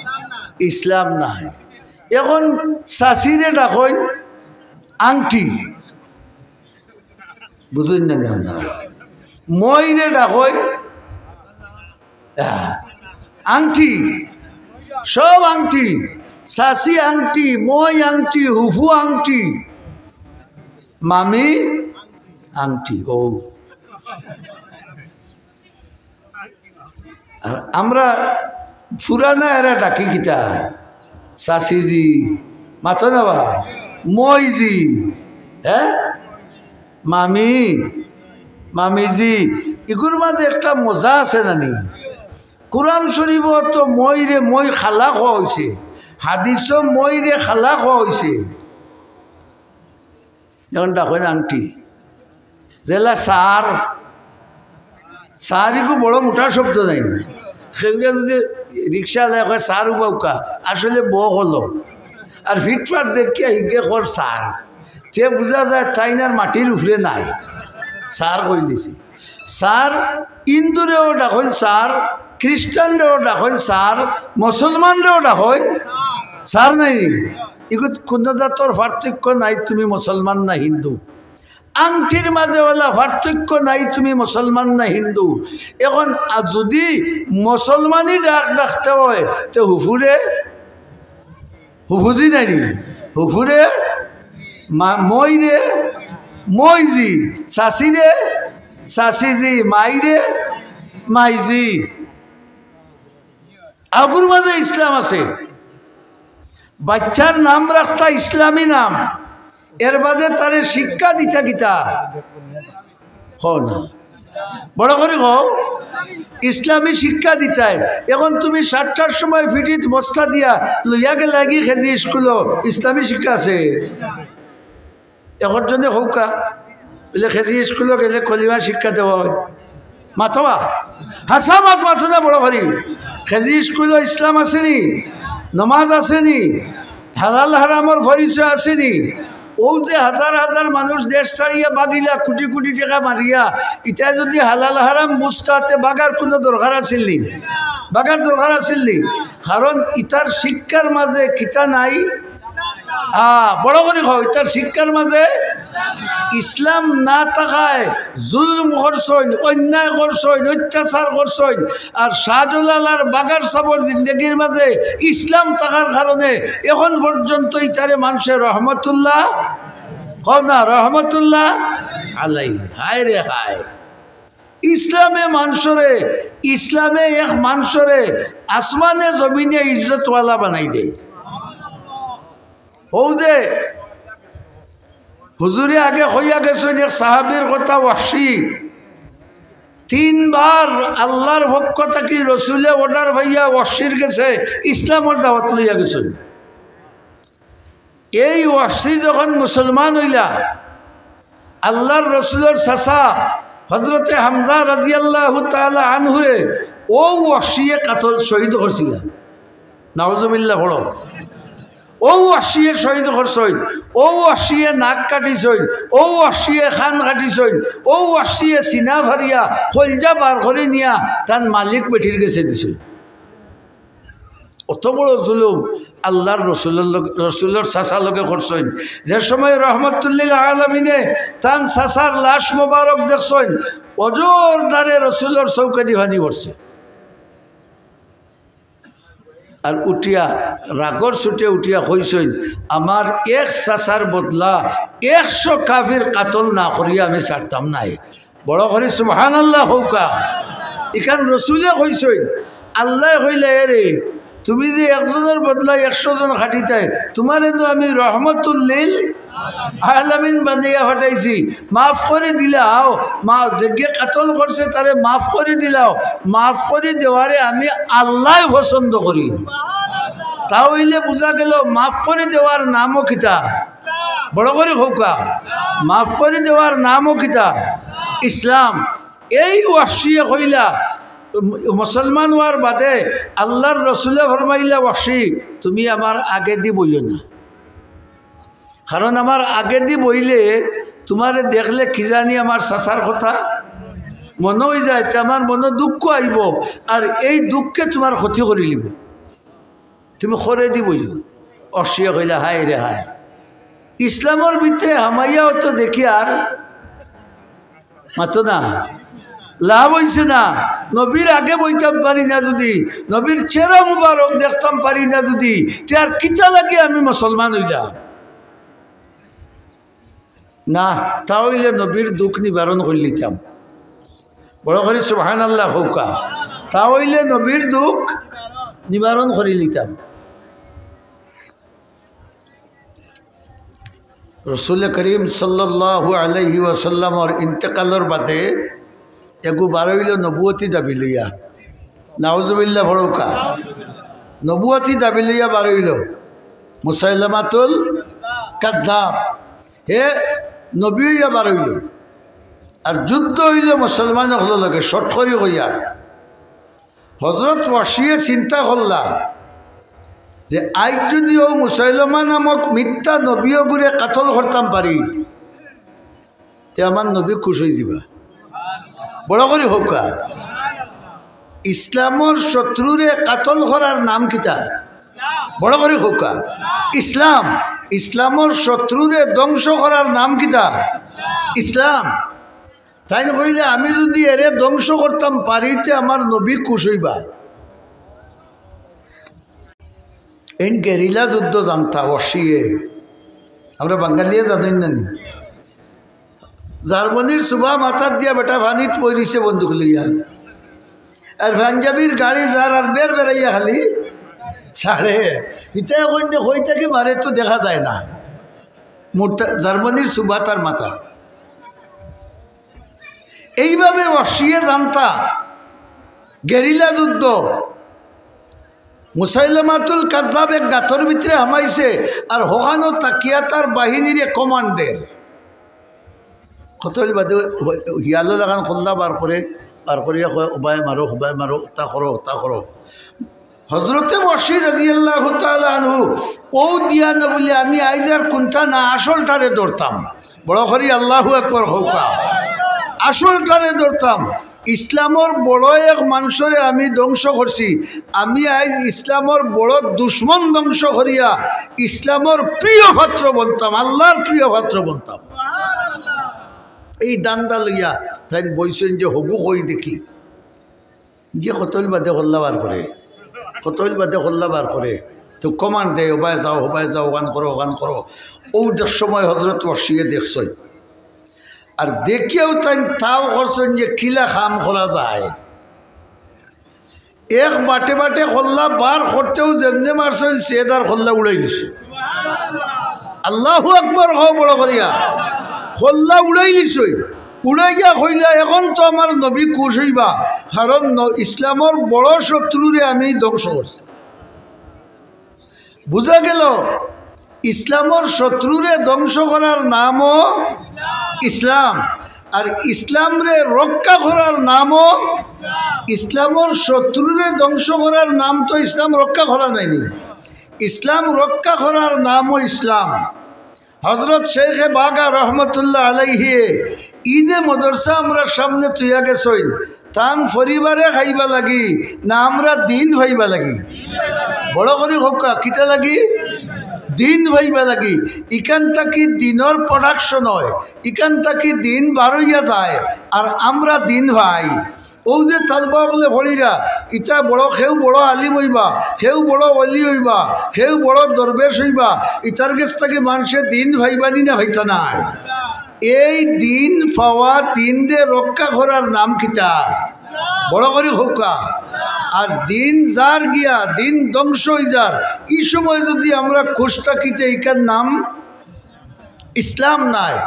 ইসলাম নায়। এখন চাচিরে ডাকইন আংটি, বুঝইন না নি আপনারা? মইরে ডাকইন, আহ, আংটি, সব আংটি, চাচি আংটি, মই আংটি, হুফু আংটি, মামি আংটি। ও, আর আমরা পুরানা এরা ডাকি কিতা? চাচিজি, মাতো না বা? মইজি, হ্যাঁ? মামি, মামিজি, ইগুর মাঝে একটা মজা আছে নানি? কুরআন শরীফো তো মইরে মই খালা কওয়া অইছে, হাদিসো মইরে খালা কওয়া অইছে। এখন ডাকইন আংটি। যেলা সার, সার ইগু বড় মোটা শব্দ নায়। কেউরে যদি রিক্সাআলায় কয়, "সার উবাউক্কা", আসলে বক অইলো। আর ফিটফাট দেখিয়া হিগে কর সার। তে বুঝা যায় তাইন আর মাটির উপরে নাই। সার কইলিছি। সার, হিন্দুরেও ডাকইন সার, খ্রিস্টানরেও ডাকইন সার, মুসলমানরেও ডাকইন সার নায়। ইগুত কুনু জাতর পার্থক্য নাই, তুমি মুসলমান না হিন্দু। আংটির মাঝে অলা পার্থক্য নাই, তুমি মুসলমান না হিন্দু। এখন আ, যদি মুসলমানি ডাক ডাকতে হয়, তে হুফুরে হুফুজি নায় নি? হুফুরে মা-, মইরে মইজি, চাচিরে চাচিজি, মাইরে মাইজি। আগুর মাঝে ইসলাম আছে। বাচ্চার নাম রাখতা ইসলামী নাম, এর বাদে তারে শিক্ষা দিতা কিতা? কও না। বড় করি কও, ইসলামী শিক্ষা দিতায়। এখন তুমি সাতটার সময় ফিটিত বস্তা দিয়া লইয়া গেলায়গি কেজি স্কুলো, ইসলামী শিক্ষা আছে? এখন জনে কউক্কা, বুলে কেজি স্কুলো গেলে কলিমা শিক্ষা দেওয়া হয়। মাতবা? হাছা মাত মাতো না বড় করি। কেজি স্কুলো ইসলাম আছে নি? নমাজ আছে নি? হালাল হারামর পরিচয় আছে নি? অউ যে হাজার হাজার মানুষ দেশ ছাড়িয়া বাগিলা, কুটি কুটি টেকা মারিয়া, ইতায় যুদি হালাল হারাম বুঝতা, তে বাগার কুনু দরকার আছিল নি? বাগার দরকার আছিল নি? কারণ ইতার শিক্ষার মাঝে কিতা নাই? আ, বড় করি কও, ইতার শিক্ষার মাঝে ইসলাম না থাকায় জুলুম করছইন, অন্যায় করছইন, অত্যাচার করছইন। আর শাহজালাল আর বাগার সাবর জিন্দেগির মাঝে ইসলাম থাকার কারণে এখন পর্যন্ত ইতারে মানষে রহমতুল্লাহ, কও না, রহমতুল্লাহ আলাই। হায় রে হায়, ইসলামে মানষরে, ইসলামে এক মানষরে আসমানে জমিনে ইজ্জতওয়ালা বানাই দেয়। অউ যে হুজুরে আগে কইয়া গেছইন এক সাহাবীর কথা, ওয়াহশী তিনবার আল্লাহর পক্ষ থাকি রসুলে order পাইয়া ওয়াহশীর গেছে ইসলামর দাওয়াত লইয়া গেছইন। এই ওয়াহশী যখন মুসলমান অইলা, আল্লাহর রসুলর চাচা হযরতে হামজা রাদিয়াল্লাহু তাআলা আনহুরে অউ ওয়াহশীয়ে কাতল, শহীদ করছিলা। নাউজুবিল্লাহ পড়ো। অউ ওয়াহশীয়ে শহীদ করছইন, অউ ওয়াহশীয়ে নাক কাটিছইন, অউ ওয়াহশীয়ে কান কাটিছইন, অউ ওয়াহশীয়ে সিনা ফাড়িয়া কইলজা বার করি নিয়া তান মালিক বেটির গেছে দিছইন। অত বড় জুলুম আল্লাহর রসুলর লগে, রসুলর চাচা লগে করছইন। যে সময় রহমতুল্লিল আলামিনে তান চাচার লাশ মোবারক দেখছইন, অজর ধারে রসুলর চউখেদি পানি পড়ছে। আর উঠিয়া, রাগর চোটে উঠিয়া কইছইন, "আমার এক চাচার বদলা একশো কাফির কাতল না করিয়া আমি ছাড়তাম নায়।" বড় করি সুবহানাল্লাহ কউক্কা। ইখান রসুলে কইছইন, আল্লায় কইলা, "এরে, তুমি যে একজনর বদলা একশো জন কাটিতায়, তুমারে নু আমি রহমতুল্লিল আলামিন বানাইয়া পাঠাইছি, মাফ করি দিলাও, মা যেগিয়ে কাতল করছে তারে মাফ করি দিলাও।" মাফ করি দেওয়ারে আমি আল্লায় পছন্দ করি। তা অইলে বুঝা গেল মাফ করি দেওয়ার নামও কিতা? বড় করি কউক্কা, মাফ করি দেওয়ার নামও কিতা? ইসলাম। এই ওয়াহশীয়ে কইলা, মুসলমান অওয়ার বাদে আল্লাহর রসুলে ফরমাইলা, "ওয়াহশী, তুমি আমার আগেদি বইও না, কারণ আমার আগেদি বইলে তুমারে দেখলে কি জানি আমার চাচার কথা মনো অইযায়, তে আমার মনো দুঃখ আইবো, আর এই দুঃখে তুমার ক্ষতি করিলিবো।" তুমি করেদি বইও। ওয়াহশীয়ে কইলা, "হায় রে হায়, ইসলামর ভিতরে হামাইয়াও তো দেখি আর মাতো না, লাভ অইছে না। নবীর আগে বইতাম পারি না যুদি, নবীর চেহারা মুবারক দেখতাম পারি না যুদি, তে আর কিতা লাগি আমি মুসলমান অইলাম?" না, তা অইলে নবীর দুঃখ নিবারণ করিলিতাম। বড় করি সুবহানাল্লাহ কউক্কা। তা অইলে নবীর দুঃখ নিবারণ করিলিতাম। রসুল করিম সাল্লাল্লাহু আলাইহি ওয়াসাল্লামর ইন্তেকালর বাদে এগু বারইলো নবুয়তি দাবি লইয়া। নাউজুবিল্লাহ পড়উক্কা। নবুয়তি দাবি লইয়া বারইলো মুসাইলামাতুল কাজ্জাব। হে নবী অইয়া বারইলো। আর যুদ্ধ অইলো মুসলমান অকলর লগে, শর্ট করি কইয়ার। হজরত ওয়াহশিয়ে চিন্তা করলা যে আইজ যুদি অউ মুসাইলামা নামক মিথ্যা নবী অগুরে কাতল করতাম পারি, তে আমার নবী খুশ অইযিবা। বড় করি কউক্কা। ইসলামর শত্রুরে কাতল করার নাম কিতা? বড় করি কউক্কা। ইসলাম। ইসলামর শত্রুরে ধ্বংস করার নাম কিতা? ইসলাম। তাইন কইলে, "আমি যুদি এরে ধ্বংস করতাম পারি, তে আমার নবী খুশ অইবা।" এইন গেরিলা যুদ্ধ জানতা ওয়াহশিয়ে। আমরা বাঙালিয়ে জানইন না নি? জার্মানির সুবা মাথাত দিয়া বেটা পানিত পড়িছে বন্দুক লইয়া। আর পাঞ্জাবির গাড়ি যার আর বের বেরাইয়া খালি ছাড়ে। ইতা এখন যে কই থাকি মারে তো দেখা যায় না। মোটা-, জার্মানির সুবা তার মাথা। এইভাবে ওয়াহশিয়ে জানতা গেরিলা যুদ্ধ। মুসাইলামাতুল কাজ্জাব এক গাতর ভিতরে হামাইছে, আর হখানো থাকিয়া তার বাহিনীরে কমান্ড দের। কত অইল বাদে হিয়ালো লাখান খল্লা বার করে, বার করিয়া কয়, "উবায় মারো, উবায় মারো, তা করো, তা করো।" হজরতে ওয়াহশী রাদিয়াল্লাহু তাআলা আনহু, ও দিয়া না বলে আমি আইজ আর কুন্তা না, আসলটারে ধরতাম। বড় করি আল্লাহু আকবার কউক্কা। আসলটারে ধরতাম। ইসলামর বড় এক মানষরে আমি ধ্বংস করছি, আমি আইজ ইসলামর বড় দুশমন ধ্বংস করিয়া ইসলামর প্রিয় পাত্র বনতাম, আল্লাহর প্রিয় পাত্র বনতাম। এই ধান্দা লইয়া তাইন বইছইন যে হগু কই দেখি। গিয়া কতইল বাদে কল্লা বার করে, কতইল বাদে কল্লা বার করে। তো কমান্ড দেয়, "ওবায় যাও, ওবায় যাও, ওখান করো, ওখান করো।" অউ যে সময় হজরত ওয়াহশীয়ে দেখছইন। আর দেখিয়াও তাইন তাও করছইন যে কিলা কাম করা যায়। এক বাটে বাটে কল্লা বার করতেও যেমনে মারছইন, সে তার কল্লা উড়াই দিছে। আল্লাহু আকবার কও বড় করিয়া। কল্লা উড়াই দিছে। উড়াইয়া কইলা, "এখন তো আমার নবী খুশ অইবা, কারণ ন-, ইসলামর বড় শত্রুরে আমি ধ্বংস করছি।" বুঝা গেল, ইসলামর শত্রুরে ধ্বংস করার নামও ইসলাম, আর ইসলামরে রক্ষা করার নামও ইসলামর শত্রুরে ধ্বংস করার নাম তো ইসলাম রক্ষা করা নায়নি। ইসলাম রক্ষা করার নামও ইসলাম। হজরত শেখে বাগা রহমতুল্লাহ আলাইহি ই যে মাদ্রাসা আমরার সামনে থইয়া গেছইন, তান পরিবারে খাইবা লাগি না আমরা দিন পাইবা লাগি? বড় করি কউক্কা, কিতা লাগি? দিন পাইবা লাগি। ইখান থাকি দিনর প্রোডাকশন অয়, ইখান থাকি দিন বার অইয়া যায়, আর আমরা দিন পাই। অউ যে তালবা অকলে পড়িরা, ইতা বড়, কেউ বড় আলিম অইবা, কেউ বড় ওলি অইবা, কেউ বড় দরবেশ অইবা, ইতার গেছ থাকি মানষে দিন পাইবা নি না পাইতা নায়? এই দিন পাওয়া, দিনরে রক্ষা করার নাম কিতা? বড় করি কউক্কা। আর দিন যার গিয়া, দিন ধ্বংস অই যার, ই সময় যুদি আমরা খুশ থাকি তে ইখান নাম ইসলাম নায়।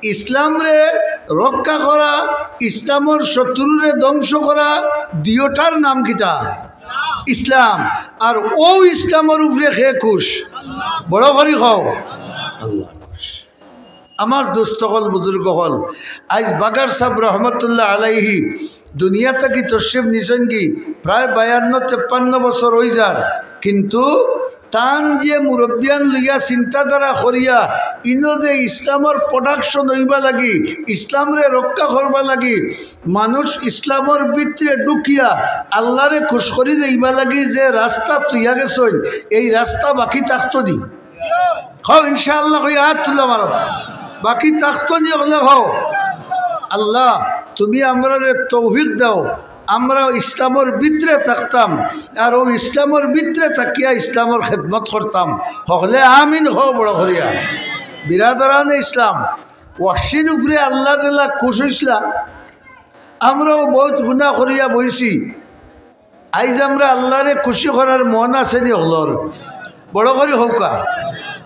ইসলামরে রক্ষা করা, ইসলামর শত্রুরে ধ্বংস করা, দিওটার নাম কিতা? ইসলাম। আর অউ ইসলামর উপরে কে খুশ? বড় করি কও। আল্লাহ খুশ। আমার দোস্ত অকল, বুজুর্গ অকল, আইজ বাগার সাব রহমতুল্লাহ আলাইহি দুনিয়া থাকি তশরিফ নিছইনগি, প্রায় বায়ান্ন তেপ্পান্ন বছর অই যার, কিন্তু তান যে মুরব্বিয়ান লইয়া চিন্তাধারা করিয়া ইনো যে ইসলামর প্রোডাকশন অইবা লাগি, ইসলামরে রক্ষা করবা লাগি, মানুষ ইসলামর ভিতরে ঢুকিয়া আল্লারে খুশ করি যাইবা লাগি যে রাস্তা থইয়া গেছইন, এই রাস্তা বাকি থাকতো নি? কও ইনশাআল্লাহ, কই আত তুলা মারো। বাকি থাকতো নি অকলে কও। আল্লাহ, তুমি আমরারে তৌফিক দেও, আমরা ইসলামর ভিতরে থাকতাম, আর অউ ইসলামর ভিতরে থাকিয়া ইসলামর খেদমত করতাম। হকলে আমিন কও বড় করিয়া। বিরাদরানে ইসলাম, ওয়াহশীর উপরে আল্লাহ যেলা খুশ অইছলা, আমরাও বউত গুনা করিয়া বইছি। আইজ আমরা আল্লারে খুশি করার মন আছে নি অকলর? বড় করি কউক্কা।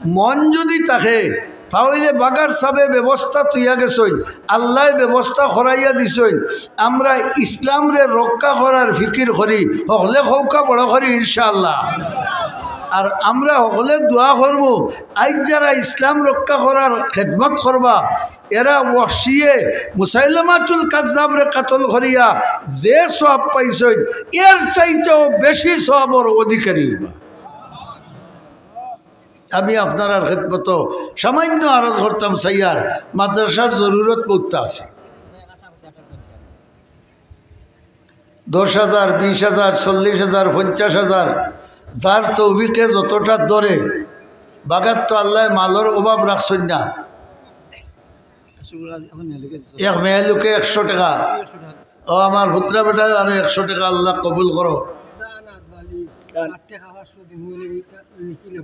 মন যুদি থাকে, তা অইলে বাগার সাবে ব্যবস্থা থইয়া গেছইন, আল্লায় ব্যবস্থা করাইয়া দিছইন। আমরা ইসলামরে রক্ষা করার ফিকির করি, হকলে কউক্কা বড় করি ইনশাআল্লাহ। আর আমরা হকলে দোয়া করমু, আইজ যারা ইসলাম রক্ষা করার খেদমত করবা, এরা ওয়াহশিয়ে মুসাইলামাতুল কাজ্জাবরে কতল করিয়া যে সওয়াব পাইছইন, এর চাইতেও বেশি সওয়াবর অধিকারী অইবা। আমি আপনারার খেদমতো সামান্য আরজ করতাম, সাইয়ার মাদ্রাসার জরুরত বউততা আছে। দশ হাজার, বিশ হাজার, চল্লিশ হাজার, পঞ্চাশ হাজার, যার তৌফিকে যতটা ধরে, বাগাত তো আল্লায় মালর অভাব রাখছইন না। এক মেয়ে লোকে একশো টেকা, ও আমার পুত্রা বেটা, আরো একশো টেকা আল্লাহ কবুল করো।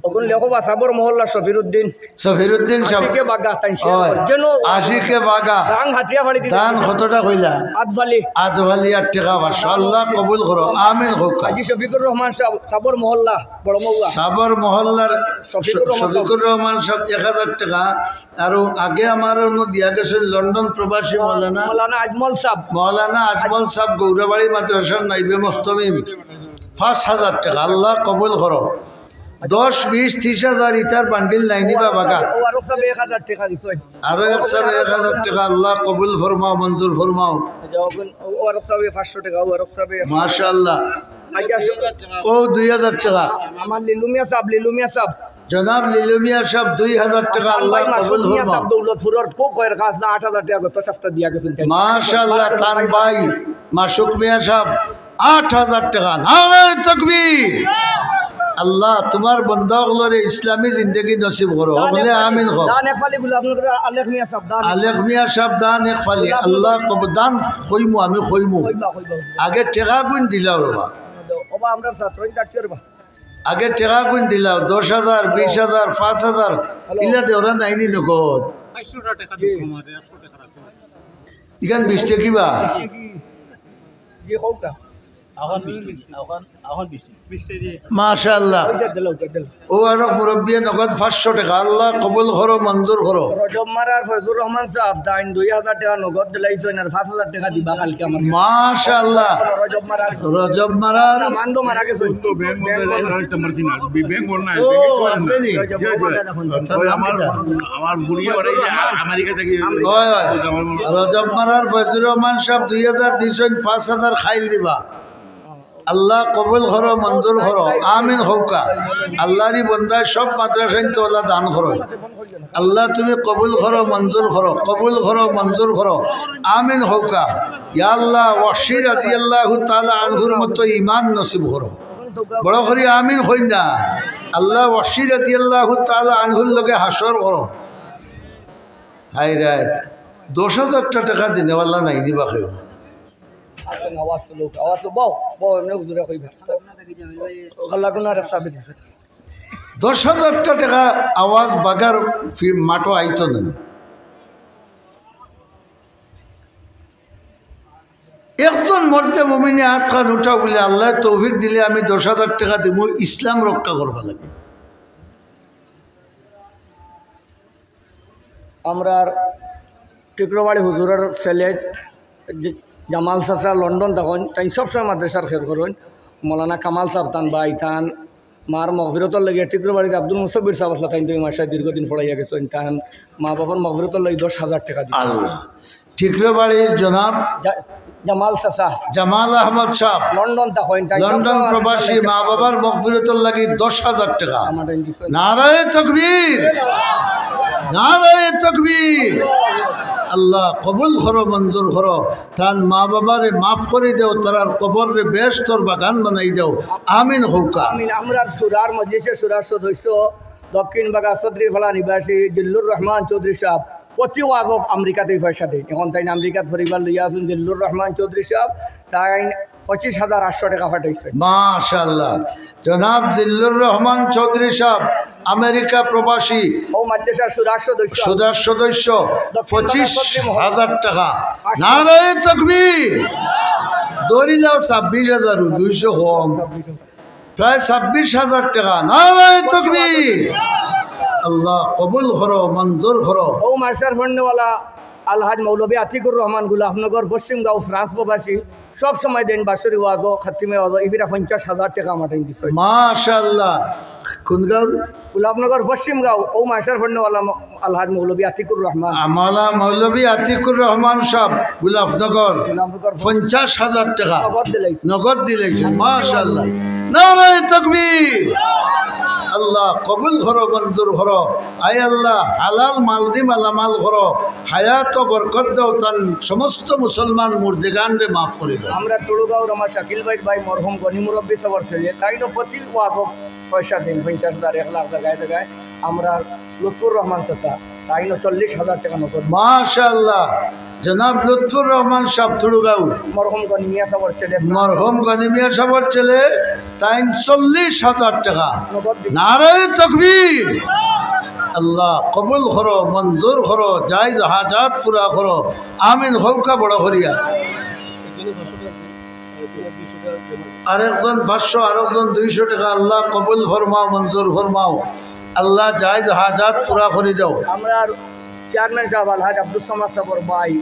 অগুন লেখো বা সাবর মহল্লা শফিরুদ্দিন। শফিরুদ্দিন সাব। আশিকে বাগা, তাই সে অয়। যেন আশিকে বাগা। দান হাতিয়া ফাড়ি দিতে। দান কতটা কইলা? আট ফালি। আট ফালি আট টেকা পাঁচশো। আল্লাহ কবুল করো। আমিন কউক্কা। হাজি শফিকুর রহমান সাব, সাবর মহল্লা, বড় মৌয়া। সাবর মহল্লার শফিকুর রহমান সাব। শফিকুর রহমান সাব এক হাজার টেকা। আরো আগে আমার অন্য দিয়া গেছইন লন্ডন প্রবাসী মৌলানা। মৌলানা আজমল সাব। মৌলানা আজমল সাব গৌরাবাড়ি মাদ্রাসার নাইবে মুহতামিম। পাঁচ হাজার টেকা। আল্লাহ কবুল করো। দশ, বিশ, ত্রিশ হাজার ইতার বান্ডিল নাইনি বা বাগা। ও আরো সাবে এক হাজার টেকা দিছইন। আরো এক সাবে এক হাজার টেকা, আল্লাহ কবুল ফরমাও, মঞ্জুর ফরমাও। যখন ও আরব সাহেব পাঁচশো টাকা, ও আরব সাহেব। মাশাআল্লাহ। আচ্ছা, ও দুই হাজার টাকা। আমার লিলু মিয়া সাহেব, লিলু মিয়া সাহেব। জনাব লিলু মিয়া সাহেব দুই হাজার টাকা, আল্লাহ ভাই, মাসুক কবুল মিয়া ফরমাও। সাহেব দৌলতপুরর খুব খয়ের খাজনা আট হাজার টাকা গত সপ্তাহ দিয়া গেছেন। মাশাআল্লাহ, তান ভাই মাসুক মিয়া সাহেব আট হাজার টাকা। নারায়ে তাকবীর। আল্লাহ, তুমার বন্দা অকলরে ইসলামী জিন্দেগি নসিব করো। হকলে আমিন কও। দান এক ফালি গুলাব নগর আলেক মিয়া সাহেব, দান। আলেক মিয়া সাহেব দান এক ফালি। আল্লাহ কবুল, দান কইমু, আমি কইমু। কইবা, কইবা। আগে টেকা গুন দিলাও রে বা। ওবা, আমরা ছাত্র, এই ডাক্তার বা। আগে টেকা গুন দিলাও, দশ হাজার, বিশ হাজার, পাঁচ হাজার, হ্যালো। ইলা দেওরা নাইনি নগদ। চারশো টাকা দিও আমারে, একশো টাকা রাখো। ইখান বিশ টেকা কিবা? জি, হোক না। এখন বিশ টেকা, এখন, এখন বিশ টেকা। মাশাআল্লাহ। ওই যে দিলাও, দিলাও। ও আরো মুরব্বিয়ে নগদ পাঁচশো টাকা। আল্লাহ কবুল করো, মঞ্জুর করো। রজব মারার ফয়জুর রহমান সাহেব দাইন দুই হাজার টাকা নগদ দিলাইছইন, আর পাঁচ হাজার টাকা দিবা কালকে আমার। মাশাআল্লাহ। রজব মারার। রজব মারার। মান্দো মারা গেছে। তো ব্যাংক বন্ধ, ব্যাংক বন্ধ। ব্যাংক বন্ধ না, ও, ব্যাংক বন্ধ না। আপনি নি? রজব মারার এখন। ওই আমার, আমার বুড়ি ওরা এই যে আমেরিকা থেকে। হয়, হয়। রজব মারার ফয়জুর রহমান সাহেব দুই হাজার দিছইন, পাঁচ হাজার খাইল দিবা। আল্লাহ কবুল করো, মঞ্জুর করো, আমিন কউক্কা। আল্লাহরই বন্দায় সব মাদ্রাসাইন তো আল্লাহ দান করো। আল্লাহ তুমি কবুল করো, মঞ্জুর করো, কবুল করো, মঞ্জুর করো, আমিন কউক্কা। ইয়া আল্লাহ, ওয়াহশী রাদিয়াল্লাহু তাআলা আনহুর মতো ঈমান নসিব করো। বড় করি আমিন কইন না। আল্লাহ ওয়াহশী রাদিয়াল্লাহু তাআলা আনহুর লগে হাশর করো। হায় রে, দশ হাজার টা-, টাকা দিনেওয়ালা নাই নি বা কেউ। আচ্ছা, আওয়াজ তো লোক, আওয়াজ তো বও, বও, এমনি হুজুরে কইবা। ও কাল্লা কোন আর সাবে দিছে। দশ হাজার টা-, টাকা আওয়াজ বাগার ফি-, মাঠো আইতো না। একজন মর্দে মুমিনে আত খান উঠাও বুলে, "আল্লাহ তৌফিক দিলে আমি দশ হাজার টাকা দিমু, ইসলাম রক্ষা করবা লাগি।" আমরার টিকরবাড়ি হুজুরর ছেলে জে-, জামাল চাচা লন্ডন থাকইন, তাইন সবসময় মাদ্রাসার খেদমত করইন। মৌলানা কামাল সাহেব তান ভাই, তান মার মগফিরতর লাগি টিকরবাড়িত আব্দুল মুসব্বির সাহেব আছলা, তাইন তো এই মাসে দীর্ঘদিন পড়াইয়া গেছইন, তান মা বাবার মগফিরতর লাগি দশ হাজার টাকা দিছইন। আল্লাহ। টিকরবাড়ির জনাব জা-, জামাল চাচা। জামাল আহমদ সাহেব। লন্ডন থাকইন, তাইন লন্ডন সবসময় প্রবাসী, মাদ্রাসার মা বাবার মগফিরতর লাগি দশ হাজার টাকা। আমার তাইন দিছইন। নারায়ে তাকবীর, নারায়ে তাকবীর। আল্লাহ কবুল করো, মঞ্জুর করো। তান মা বাবারে মাফ করি দেও, তারার কবররে বেহেশতর বাগান বানাই দেও। আমিন কউক্কা। আমিন। আমরার সুরার মজলিসে সুরার সদস্য দক্ষিণ বাগা চৌধুরীপাড়া নিবাসী জিল্লুর রহমান চৌধুরী সাহেব প্রতি ওয়াজো আমেরিকাত পয়সা দেইন। এখন তাইন আমেরিকাত পরিবার লইয়া আছইন জিল্লুর রহমান চৌধুরী সাহেব, তাইন পঁচিশ হাজার আটশো টাকা পাঠাইছইন। মাশাআল্লাহ। জনাব জিল্লুর রহমান চৌধুরী সাহেব, আমেরিকা প্রবাসী। ও মাদ্রাসার সুরার সদস্য। সুরার সদস্য, দক্ষিণ বাগা চৌধুরী মহল। পঁচিশ হাজার টাকা। আটশো। নারায়ে তাকবীর। ধরিলাও ছাব্বিশ হাজার, দুইশো কম। ছাব্বিশ হাজার। প্রায় ছাব্বিশ হাজার টাকা। নারায়ে তাকবীর। আল্লাহ কবুল করো, মঞ্জুর করো। ও মাদ্রাসার ফন্ডওয়ালা আলহাজ মৌলভী আতিকুর রহমান, গোলাপনগর পশ্চিমগাঁও, ফ্রান্স প্রবাসী, সব সময় দেইন বাৎসরিক ওয়াজো, খাতিমে ওয়াজো, ইফিরা পঞ্চাশ হাজার টাকা আমার টাইম দিছে। মাশাআল্লাহ। কোন গাঁও? গোলাপনগর পশ্চিমগাঁও, ও মাদ্রাসার ফন্ডওয়ালা আলহাজ মৌলভী আতিকুর রহমান। আমলা মৌলভী আতিকুর রহমান সাহেব, গোলাপনগর, গোলাপনগর। পঞ্চাশ হাজার টাকা নগদ দিলাইছে। নগদ দিলাইছে, মাশাআল্লাহ। নারায়ে তাকবীর। আল্লাহ কবুল করো, মঞ্জুর করো। আয় আল্লাহ, হালাল মাল দি মালামাল করো। হায়াত ও বরকত দাও, তান সমস্ত মুসলমান মুর্দেগানরে মাফ করি দাও। আমরা তুড়ুগাঁওর আমার শাকিল ভাইর ভাই মরহুম গনি মুরব্বী সাবর ছেলে, তাইনও প্রতি ওয়াজো পয়সা দেইন, পঞ্চাশ হাজার, এক লাখ জাগায় জাগায়। আমরা লুৎফুর রহমান চাচা, তাইনও চল্লিশ হাজার টাকা নগদ। মাশাআল্লাহ, জনাব লুৎফুর রহমান সাহেব তুড়ুগাঁও। মরহুম গনি মিয়া সাবর ছেলে। মরহুম গনি মিয়া সাবর ছেলে, তাইন চল্লিশ হাজার টাকা। নগদ দিন। নারায়ে তাকবীর। আল্লাহ কবুল করো, মঞ্জুর করো, জায়েজ হাজাত পুরা করো। আমিন কউক্কা বড় করিয়া। আরেকজন পাঁচশো, আরেকজন দুইশো টাকা। আল্লাহ কবুল ফরমাও, মঞ্জুর ফরমাও। আল্লাহ জায়েজ হাজাত পুরা করি দাও। আমরার চেয়ারম্যান সাহেব আলহাজ আব্দুস সামাদ সাহেবর ভাই,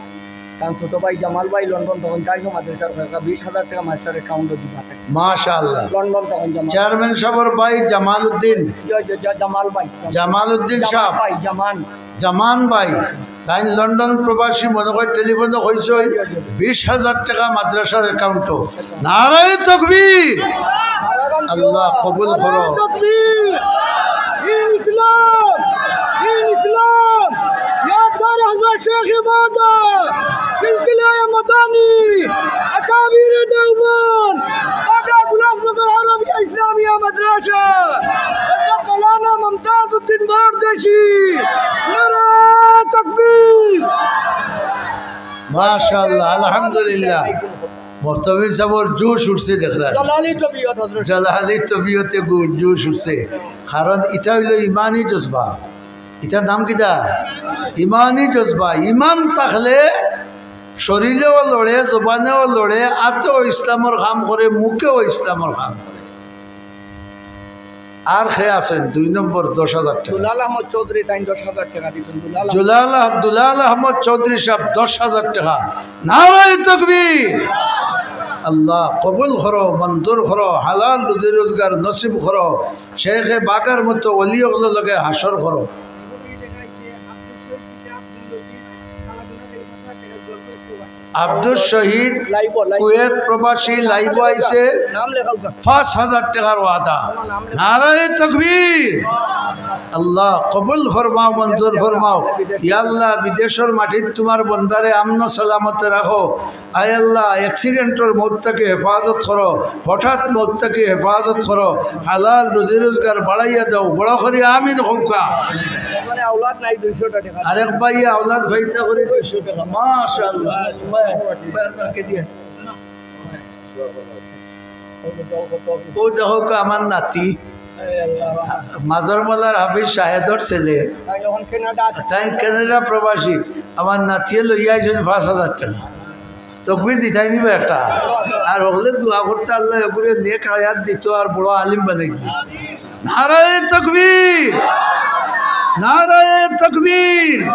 তান ছোট ভাই জামাল ভাই লন্ডন থাকইন, তাইনও মাদ্রাসার টাকা, বিশ হাজার টাকা মাদ্রাসার অ্যাকাউন্টো দিবা তাইন। মাশাআল্লাহ। লন্ডন থাকইন জামাল। চেয়ারম্যান সাহেবর ভাই জামাল উদ্দিন। জি, জি, জি, জামাল ভাই। জামাল উদ্দিন জামাল সাহেব। ভাই, জামান। জামান ভাই। তাইন লন্ডন প্রবাসী, মনে কয় টেলিফোনো কইছইন বিশ হাজার টেকা মাদ্রাসার অ্যাকাউন্টো। নারায়ে তকবীর। আল্লাহ কবুল করো। তকবীর। দ্বীন ইসলাম, দ্বীন ইসলাম, ইয়াদগার হযরত শেখ বাগা, সিলসিলায়ে মাদানী, আকাবিরে দেওবন্দ, বাগা গোলাপনগর আরবিয়া ইসলামিয়া মাদ্রাসা, হযরত মাওলানা মুমতাজ উদ্দিন বারদেশি, নারায়ে তকবীর। মাশাআল্লাহ, আলহামদুলিল্লাহ। মুহতামিম সাবর জোশ উঠছে দেখরা। জালালি তবিয়ত হযরত। জালালি তবিয়তে গু-, জোশ উঠছে। কারণ ইটা অইলো ইমানি জজবা। ইটার নাম কিতা? ইমানি জজবা। ইমান থাকলে শরীরেও লড়ে, জবানেও লড়ে, আতেও ইসলামর কাম করে, মুখেও ইসলামর কাম করে। আর কে আছইন দুই নম্বর দশ হাজার টেকা? দুলাল আহমদ চৌধুরী, তাইন দশ হাজার টেকা দিছইন। দুলাল আহমদ। দুলাল আহ-, দুলাল আহমদ চৌধুরী সাব দশ হাজার টেকা। নারায়ে তকবীর। আল্লাহ কবুল করো, মঞ্জুর করো, হালাল রুজি রোজগার নসিব করো। শেখে বাগার মতো ওলি অকলর লগে হাশর করো। আব্দুস শহীদ, লাইবো, লাইবো। কুয়েত প্রবাসী, লাইবো আইছে। নাম লেখাও গা। পাঁচ হাজার টেকার ওয়াদা। নারায়ে তকবীর। আল্লাহ কবুল ফরমাও, মঞ্জুর ফরমাও। ইয়া আল্লাহ, বিদেশর মাটিত তুমার বন্দারে আমন সালামতে রাখো। আয় আল্লাহ, অ্যাক্সিডেন্টর মউত থাকি হেফাজত করো, হঠাৎ মউত থাকি হেফাজত করো, হালাল রুজি রোজগার বাড়াইয়া দাও, বড় করি আমিন কউক্কা। মানে আওলাদ নাই দুইশো টেকা। আরেক ভাই আওলাদ পাইতা করি দুইশো টেকা। মাশাআল্লাহ। ও দেখউক্কা আমার নাতি, মাজর মলার হাফিজ শাহেদর ছেলে, তাইন কানাডা প্রবাসী। আমার নাতিয়ে লইয়া আইছইন পাঁচ হাজার টেকা। তকবীর দিতায় নি বা একটা। আর হকলে দোয়া করতা আল্লায় এগুরে নেক হায়াত দিতো আর বড় আলিম বানাইতো। নারায়ে তকবীর, নারায়ে তকবীর।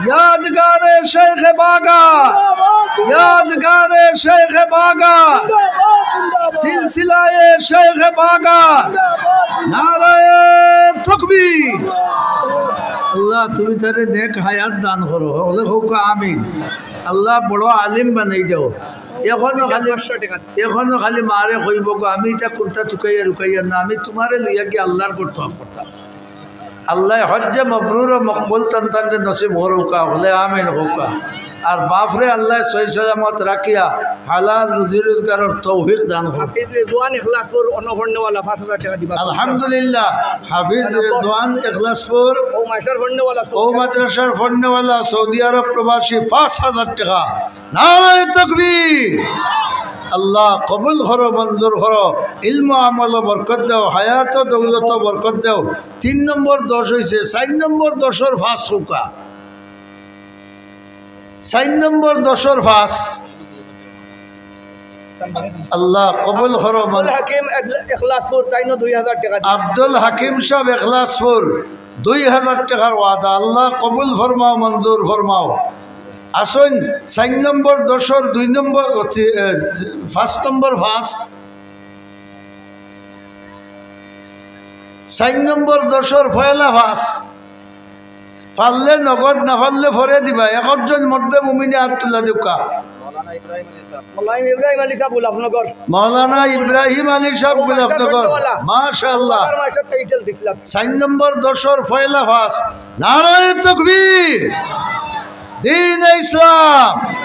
ইয়াদগারে শেখ বাগা, ইয়াদগারে শেখ বাগা, সিলসিলায়ে শেখ বাগা। নারায়ে তকবীর। আল্লাহ, তুমি তারে নেক হায়াত দান করো। হকলে কউক্কা আমিন। আল্লাহ বড় আলিম বানাই দেও। এখনো খালি, পাঁচশো টেকা। এখনো খালি মারে কইবো গো, আমি ইতা কুন্তা তুকাইয়া রুকাইয়া না, আমি তুমারে লইয়া গিয়া আল্লার ঘর তওয়াফ করতাম। আল্লায় হজ্জে মবরুর ও মকবুল তান তানরে নসিব করউক্কা, হকলে আমিন কউক্কা। আর বাফরে আল্লায় সহি সালামত রাখিয়া হালাল রুজি রোজগারর তৌফিক দান করউক্কা। হাফিজ রেজওয়ান ইখলাসপুর অনো পড়নেওয়ালা পাঁচ হাজার টেকা দিবা। আলহামদুলিল্লাহ, হাফিজ রেজওয়ান ইখলাসপুর ও মাদ্রাসার পড়নেওয়ালা ও মাদ্রাসার পড়নেওয়ালা সৌদি আরব প্রবাসী পাঁচ হাজার টেকা। নারায়ে তকবীর। আল্লাহ কবুল করো, মঞ্জুর করো, ইলম আমলো বরকত দেও, হায়াত ও দৌলতো বরকত দেও। তিন নম্বর দশ অইছে, চাইর নম্বর দশর পাঁচ কউক্কা। চাইর নম্বর দশর পাঁচ। আল্লাহ কবুল করো, মন- আব্দুল হাকিম এখলা-, এখলাসপুর, তাইনও দুই হাজার টেকা দিবা। আব্দুল হাকিম সাব এখলাসপুর, দুই হাজার টেকার ওয়াদা। আল্লাহ কবুল ফরমাও, মঞ্জুর ফরমাও। আসইন, চাইর নম্বর দশর দুই নম্বর, এ, পাঁচ নম্বর পাঁচ। চাইর নম্বর দশর পয়লা পাঁচ। পারলে নগদ, না পারলে পরে দিবা। একজন মর্দে মুমিনে আত তুলা দেউক্কা। মৌলানা ইব্রাহিম আলী সাব। মৌলানা ইব্রাহিম আলী সাব গোলাপনগর। মৌলানা ইব্রাহিম আলী সাব গোলাপনগর। মাশাআল্লাহ। চাইর নম্বর দশর পয়লা পাঁচ। নারায়ে তকবীর। দ্বীনে ইসলাম।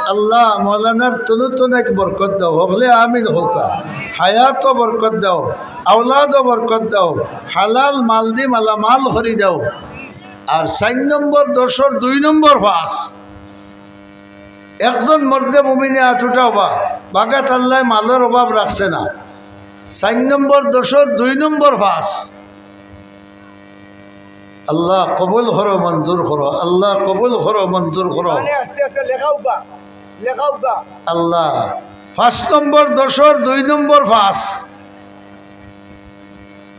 আল্লাহ মৌলানার তনুত অনেক বরকত দেও, হকলে আমিন কউক্কা। হায়াতো বরকত দেও, আওলাদো বরকত দেও, হালাল মাল দি মালামাল করি দেও। আর চাইর নম্বর দশর দুই নম্বর পাঁচ। একজন মর্দে মুমিনে আত উঠাও বা, বাগাত আল্লায় মালর অভাব রাখছে না। চাইর নম্বর দশর দুই নম্বর পাঁচ। আল্লাহ কবুল করো, মঞ্জুর করো। আল্লাহ কবুল করো, মঞ্জুর করো। মানে আস্তে আস্তে লেখাও বা, লেখাও বা। আল্লাহ, পাঁচ নম্বর দশর দুই নম্বর পাঁচ।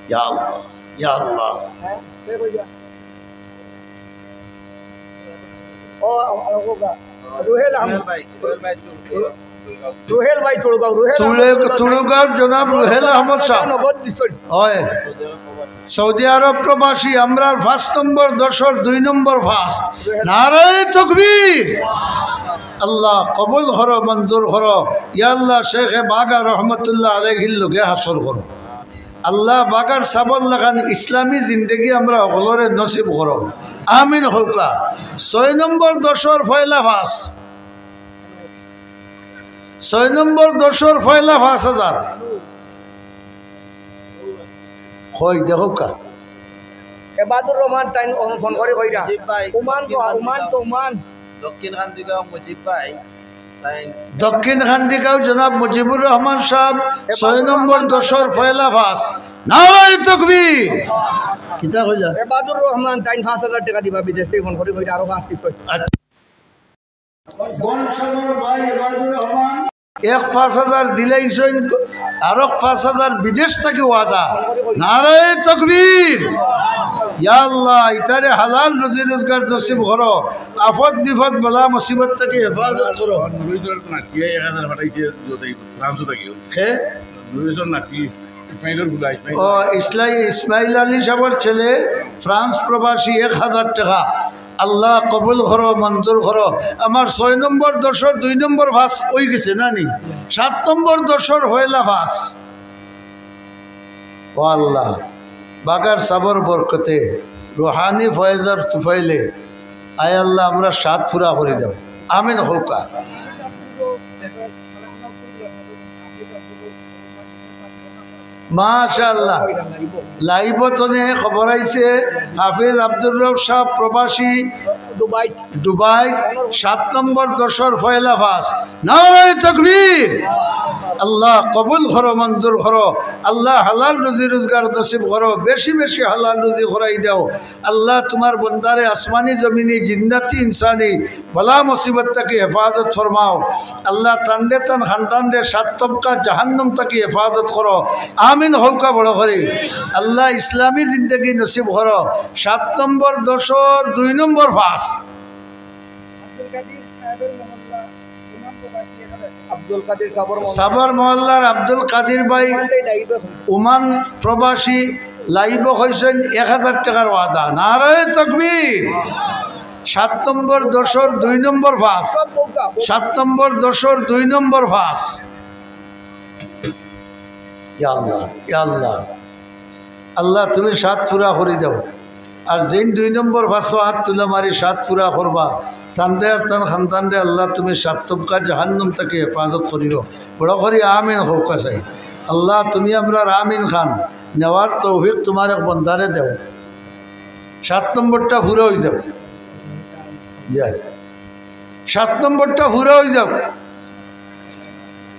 ইয়া আল্লাহ, ইয়া আল্লাহ। হ্যাঁ, কে কইলা? ও, আ-, আ-, ও বা, রুহেল আহমদ। রুহেল ভাই, রুহেল ভাই, তুমি রুহেল ভাই তুড়গাঁও, রুহেল তুড়ে-, আহমদ তুড়গাঁওর জনাব রুহেল আহমদ সাহেব। নগদ দিছইন। হয়। সৌদি আরব প্রবাসী, আমরার পাঁচ নম্বর দশর দুই নম্বর পাঁচ। নারায়ে তকবীর। আল্লাহ কবুল করো, মঞ্জুর করো। ইয়া আল্লাহ, শেখে বাগা রহমতুল্লাহ আলাইহির লগে হাশর করো। আল্লাহ বাগার সাবর লাখান ইসলামী জিন্দেগি আমরা হকলরে নসিব করো। আমিন কউক্কা। ছয় নম্বর দশর পয়লা পাঁচ। ছয় নম্বর দশর পয়লা পাঁচ হাজার। কই দেখউক্কা। এবাদুর রহমান তাইন অন ফোন করি কইরা। মুজিব ভাই, ওমান তো, দক্ষিণ ওমান তো, ওমান। দক্ষিণ খান্দিগাঁও মুজিব ভাই, তাইন দক্ষিণ খান্দিগাঁও জনাব মুজিবুর রহমান সাহেব, ছয় নম্বর দশর পয়লা পাঁচ। নারায়ে তকবীর। কিতা কইলা? এবাদুর রহমান তাইন পাঁচ হাজার টেকা দিবা বিদেশ থাকি ফোন করি কইরা আরো পাঁচ কিছু। আচ্ছা। বনসাগর ভাই এবাদুর রহমান এক পাঁচ হাজার দিলাইছইন, আরো পাঁচ হাজার বিদেশ থাকি ওয়াদা। নারায়ে তকবীর। ইয়া আল্লাহ, ইতারে হালাল রুজি রোজগার নসিব করো, আফত বিপদ বালা মুসিবত থাকি হেফাজত করো। নুরুজর নাতিয়ে এক হাজার পাঠাইছে, যদি ফ্রান্স থাকি। কে? নুরুজর নাতি ইসমাইলর বুলা, ইসমাইল। ও, ইসলাই-, ইসমাইল আলী সাহেবর ছেলে ফ্রান্স প্রবাসী এক হাজার টেকা। আল্লাহ কবুল করো, মঞ্জুর করো। আমার ছয় নম্বর দশর দুই নম্বর পাঁচ অইগেছে না নি? সাত নম্বর দশর পয়লা পাঁচ। ও আল্লাহ, বাগার সাবর বরকতে, রুহানি ফয়েজর তুফাইলে, আয় আল্লাহ, আমরার সাত পুরা করি দেও। আমিন কউক্কা। মাশাআল্লাহ। লাইভো তনে খবর আইছে, হাফিজ আব্দুর রব সাহেব প্রবাসী দুবাই। দুবাই, সাত নম্বর দশর পয়লা পাঁচ। নারায়ে তকবীর। আল্লাহ কবুল করো, মঞ্জুর করো। আল্লাহ হালাল রুজি রোজগার নসিব করো, বেশি বেশি হালাল রুজি করাই দেও। আল্লাহ তুমার বন্দারে আসমানি জমিনি জিন্নাতি ইনসানি বালা মুসিবত থাকি হেফাজত ফরমাও। আল্লাহ তানরে তান খানদানরে সাত তবকা জাহান্নাম থাকি হেফাজত করো। আমিন কউক্কা বড় করি। আল্লাহ ইসলামী জিন্দেগি নসিব করো। সাত নম্বর দশর দুই নম্বর পাঁচ। আব্দুল কাদির সাবর মহল্লা। সাবর মহল্লার আব্দুল কাদির ভাই ওমান প্রবাসী লাইভো কইছইন এক হাজার টেকার ওয়াদা। নারায়ে তকবীর। সাত নম্বর দশর দুই নম্বর পাঁচ। সাত নম্বর দশর দুই নম্বর পাঁচ। ইয়া আল্লাহ, ইয়া আল্লাহ। আল্লাহ, তুমি সাত পুরা করি দেও। আর যেইন দুই নম্বর পাঁচো হাত তুলা মারি সাত পুরা করবা, তানরে আর তান খানদানরে আল্লাহ, তুমি সাত তবকা জাহান্নাম থাকি হেফাজত করিও। বড় করি আমিন কউক্কা চাই। আল্লাহ, তুমি আমরার আমিন খান নেওয়ার তৌফিক তুমার এক বন্দারে দেও। সাত নম্বরটা পুরা অই যাও। যাই। সাত নম্বরটা পুরা অই যাও।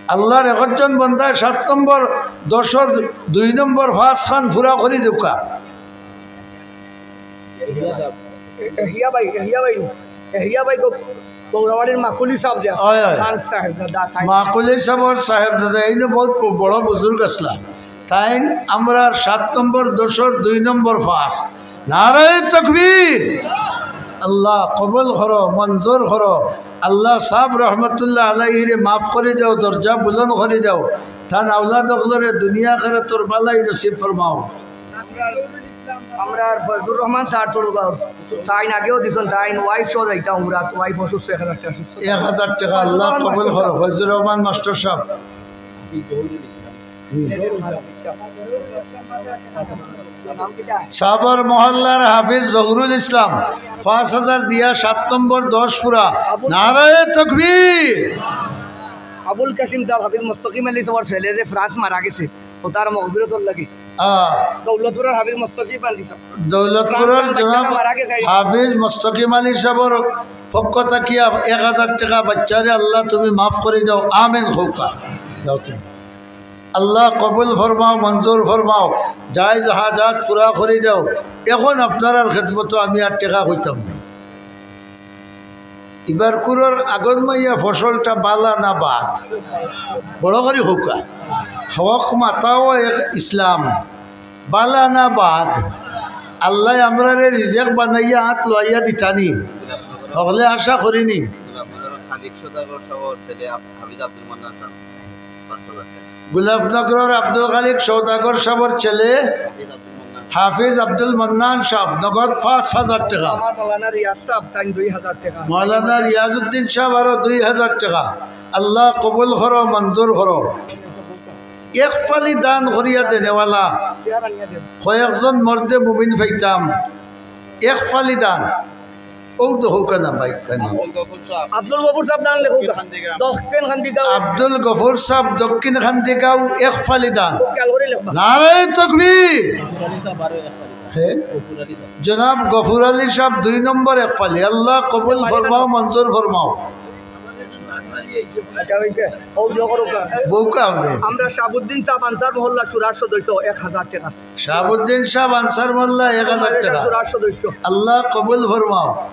আল্লাহর একজন বন্দায় সাত নম্বর দশর দুই নম্বর পাঁচ খান পুরা করি দেউক্কা। এহিয়া ভাই, এহিয়া ভাই, এহিয়া ভাই গৌ-, গৌরাবাড়ির মাকুলি সাহেব যে আছে, অয়, অয়। খান সাহেব দাদা, তাই। মাকুলি সাহেবর সাহেব দাদা, এইন বহুত ব-, বড় বুজুর্গ আছলা। তাইন আমরার সাত নম্বর দশর দুই নম্বর পাঁচ। নারায়ে তকবীর। আল্লাহ কবুল করো, মঞ্জুর করো। আল্লাহ সাহেব রহমতুল্লাহ আলাইহিরে মাফ করি দেও, দরজা বুলন্দ করি দেও। তান আওলাদ অকলরে দুনিয়া আখিরাতর বালাই নসিব ফরমাও। আমরার ফজলুর রহমান স্যার তুড়গাঁওর, তাইন আগেও দিছইন, তাইন wife সহ যাইতা উমরাত, wife অসুস্থ, এক হাজার টেকা অসুস্থ। এক হাজার টেকা আল্লাহ কবুল করো, ফজলুর রহমান মাস্টার সাহেব। সাবর মহল্লার হাফিজ জহুরুল ইসলাম পাঁচ হাজার দিয়া সাত নম্বর দশ পুরা। নারায়ে তকবীর। আবুল কাসিম তার হাফিজ মুস্তাকিম আলী সাহেবর ছেলে যে ফ্রান্স মারা গেছে, ও তার মগফিরতর লাগি। আহ, দৌলতপুরের হাফিজ মুস্তাকিম আলী সাহেব। দৌলতপুরের ফ্রান্স জনাব মারা গেছে। হাফিজ মুস্তাকিম আলী সাহেবর পক্ষ থাকিয়া এক হাজার টেকা বাচ্চারে আল্লাহ তুমি মাফ করি দেও, আমিন কউক্কা। যাও তুমি। আল্লাহ কবুল ফরমাও, মঞ্জুর ফরমাও, জায়েজ হাজাত পুরা করি দেও। এখন আপনারার খেদমতো আমি আর টেকা কইতাম না। ইবার কুরর আগর মাইয়া ফসলটা বালা না বাদ? বড় করি কউক্কা। হক মাতাও এক ইসলাম। বালা না বাদ? আল্লায় আমরারে রিজেক বানাইয়া আত লইয়া দিতা নি? হকলে আশা করি নি? খালিক সওদাগর সাহেবর ছেলে আব-, হাফিজ আব্দুল মান্নান সাহেব, পাঁচ হাজার টাকা। গোলাপনগরর আব্দুল খালিক সওদাগর সাহেবর ছেলে হাফিজ আব্দুল মান্নান। হাফিজ আব্দুল মান্নান সাহেব, নগদ পাঁচ হাজার টাকা। আমার মাওলানা রিয়াজ সাহেব, তাইন দুই হাজার টাকা। মাওলানা রিয়াজউদ্দিন সাহেব, আরো দুই হাজার টাকা। আল্লাহ কবুল করো, মঞ্জুর করো। এক ফালি দান করিয়া দেনেওয়ালা কয়েকজন মর্দে মুমিন পাইতাম, এক ফালি দান। ও তো হউক না ভাই, ভাই না। আব্দুল গফুর সাহেব। আব্দুল গফুর সাহেব দান লেখো। দক্ষিণ কান্দিগাঁও। আব্দুল গফুর সাহেব, দক্ষিণ কান্দিগাঁও, এক ফালি দান। নারায়ে তকবীর। গফুর আলী সাহেব আরো এক ফালি দান। হে? গফুর আলী সাহেব। জনাব গফুর আলী সাহেব, দুই নম্বর এক ফালি। আল্লাহ কবুল ফরমাও, মঞ্জুর ফরমাও। আচ্ছা, ওই যে, ও ইয়ে করো কা। বউকা আপনি। আমরা শাহাবুদ্দিন সাহেব আনসার মহল্লা সুরার সদস্য, এক হাজার টাকা। শাহাবুদ্দিন সাহেব আনসার মহল্লা, এক হাজার টাকা। সুরার সদস্য। আল্লাহ কবুল ফরমাও।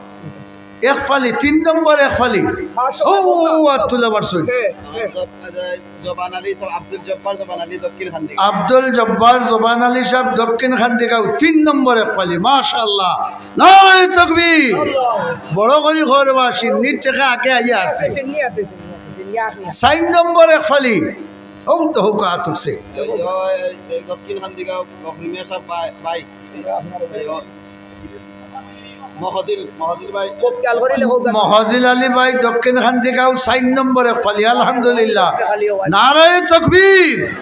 এক ফালি, তিন নম্বর এক ফালি। পাঁচশো ও, টাকা। ও, আত্তুল্লাহ বারসুই। হ্যাঁ, হ্যাঁ। জব-, জবান আলী সাহেব, আব্দুল জব্বার জবান আলী, দক্ষিণ কান্দিগাঁও। আব্দুল জব্বার জবান আলী সাহেব, দক্ষিণ কান্দিগাঁও, তিন নম্বর এক ফালি। মাশাআল্লাহ। নারায়ে তকবীর। বড় করি কও রে বা, সিন্নির টেকা আগে আইয়া আছে। সিন্নি আছে, সিন্নি আছে, সিন্নি আছে। চাইর নম্বর এক ফালি। হউক তো হউক, আত উঠছে। এই, এই, এই দক্ষিণ কান্দিগাঁও গফুর মিয়া সাহেব ভাই, ভাই। এই, ও, মহজিল, মহজিল ভাই। মহজিল আলী ভাই, দক্ষিণ কান্দিগাঁও, চাইর নম্বর এক ফালি। আলহামদুলিল্লাহ। নারায়ে তকবীর।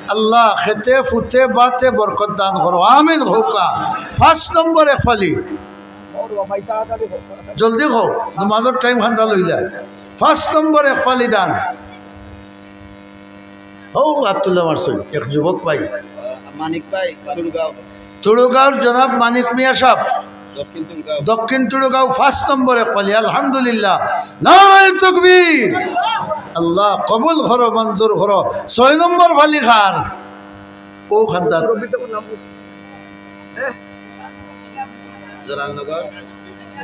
আল্লাহ খেতে ফুতে বাতে বরকত দান করো। আমিন কউক্কা। পাঁচ নম্বর এক ফালি। জলদি কও, নমাজর টাইম খান্দা লইলা। পাঁচ নম্বর এক ফালি দান। ও আত্তুল্লাহ মারসুই, এক যুবক ভাই। মানিক ভাই, তুড়গাঁও। তুড়গাঁওর জনাব মানিক মিয়া সাহেব। দক্ষিণ তুড়গাঁও। দক্ষিণ তুড়গাঁও, পাঁচ নম্বর এক ফালি। আলহামদুলিল্লাহ। নারায়ে তকবীর। আল্লাহ কবুল করো, মঞ্জুর করো। ছয় নম্বর ফালি কার? ও খান্দাত। জোরালনগর।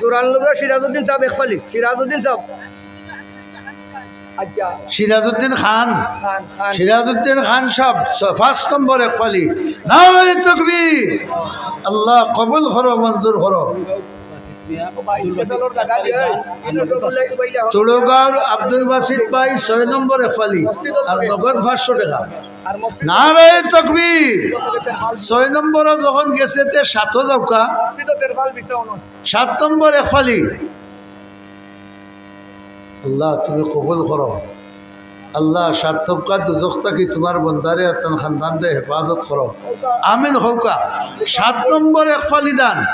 জোরালনগর সিরাজউদ্দিন সাহেব এক ফালি। সিরাজউদ্দিন সাহেব। আচ্ছা। সিরাজউদ্দিন খান। খান, খান। সিরাজউদ্দিন খান সাহেব, ছ-, পাঁচ নম্বর এক ফালি। নারায়ে তকবীর। আল্লাহ কবুল করো, মঞ্জুর করো। তুড়গাঁওর আব্দুল বাসিত ভাই, ছয় নম্বর এক ফালি। আর নগদ পাঁচশো টাকা। নারায়ে তকবীর। ছয় নম্বরও যখন গেছে, তে সাতও যাউক্কা। সাত নম্বর এক ফালি। আল্লাহ, তুমি কবুল করো। আল্লাহ, সাত তবকা দুজখ থাকি তুমার বন্দারে আর তান খানদানরে হেফাজত করো। আমিন কউক্কা। সাত নম্বর এক ফালি দান।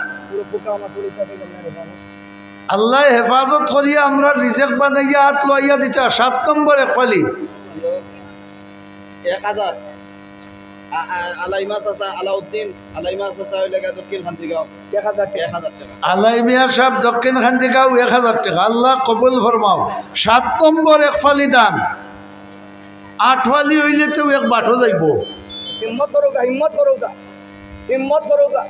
আল্লায় হেফাজত করিয়া আমরার রিজেক বানাইয়া আত লইয়া দিতা। সাত নম্বর এক ফালি। এক হাজার। আ-, আ-, আলাইমা চাচা, আলাউদ্দিন, আলাইমা চাচা অইলে গিয়া দক্ষিণ কান্দিগাঁও। এক হাজার টাকা। এক হাজার টাকা। আলাই মিয়া সাহেব দক্ষিণ কান্দিগাঁও এক হাজার টাকা। আল্লাহ কবুল ফরমাও। সাত নম্বর এক ফালি দান। আট ফালি অইলে তো এক বাটো যাইবো। হিম্মত করউক্কা, হিম্মত করউক্কা, হিম্মত করউক্কা।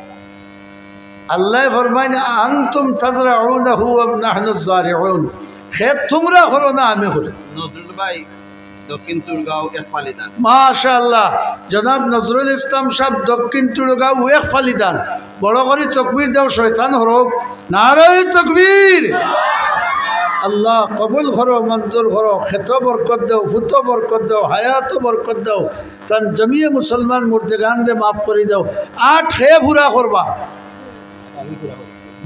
আল্লায় ফরমাইন, "আনতুম তাজরাউনাহু আম নাহনুজ জারিউন।" খেত তুমরা করো না, আমি করি। নজরুল ভাই, দক্ষিণ তুড়গাঁও এক ফালি দান। মাশাআল্লাহ, জনাব নজরুল ইসলাম সাহেব দক্ষিণ তুড়গাঁও এক ফালি দান। বড় করি তকবীর দেও, শয়তান হরক। নারায়ে তকবীর। আল্লাহ কবুল করো, মঞ্জুর করো, খেতো বরকত দেও, ফুতো বরকত দেও, হায়াতো বরকত দেও। তান জমিয়ে মুসলমান মুর্দেগানরে মাফ করি দেও। আট হে পুরা করবা।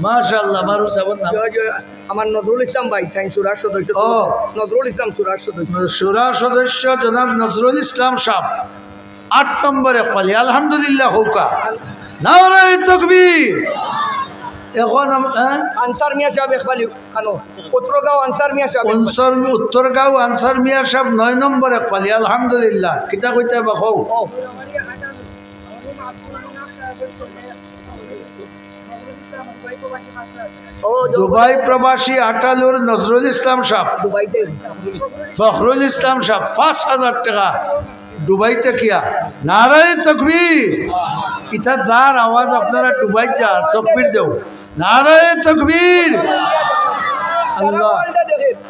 মাশাআল্লাহ, মারুফ সাহেবর নাম। জয়, জয়, আমার নজরুল ইসলাম ভাই, তাইন সুরার সদস্য। ও। নজরুল ইসলাম সুরার সদস্য। সুরার সদস্য জনাব নজরুল ইসলাম সাহেব, আট নম্বর এক ফালি। আলহামদুলিল্লাহ কউক্কা। নারায়ে তকবীর। এখন আম-, হ্যাঁ? আনসার মিয়া সাহেব এক ফালি খানো। উত্তরগাঁও আনসার মিয়া সাহেব এক ফালি। উত্তর-, উত্তরগাঁও আনসার মিয়া সাহেব নয় নম্বর এক ফালি। আলহামদুলিল্লাহ। কিতা কইতা বা কও। ও। ও, দুবাই প্রবাসী আটালুর নজরুল ইসলাম সাহেব। দুবাইতে। ফখরুল ইসলাম সাহেব, পাঁচ হাজার টাকা। দুবাই থাকিয়া। নারায়ে তকবীর। ইতা যার আওয়াজ আপনারা দুবাই যার, তকবীর দেও। নারায়ে তকবীর। আল্লাহ,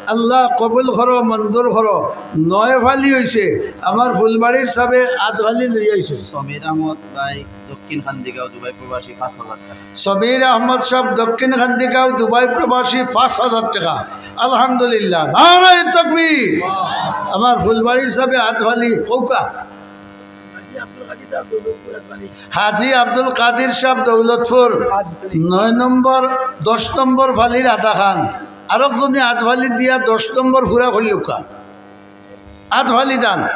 আল্লাহ কবুল করো, মঞ্জুর করো। নয় ফালি অইছে, আমার ফুলবাড়ির সাবে আধ ফালি লইয়া আইছে। সমীর আহমদ ভাই, দক্ষিণ খান্দিগাঁও, দুবাই প্রবাসী, পাঁচ হাজার টাকা। সমীর আহমদ সাব, দক্ষিণ খান্দিগাঁও, দুবাই প্রবাসী, পাঁচ হাজার টাকা। আলহামদুলিল্লাহ, নারায়ে তাকবীর। আমার ফুলবাড়ির সাবে আধ ফালি কউক্কা। হাজী আব্দুল কাদির সাব, দৌলতপুর, নয় নম্বর, দশ নম্বর ফালির আধা খান। আরক জনে আধ ফালি দিয়া দশ নম্বর পুরা করলউক্কা। আধ ফালি দান।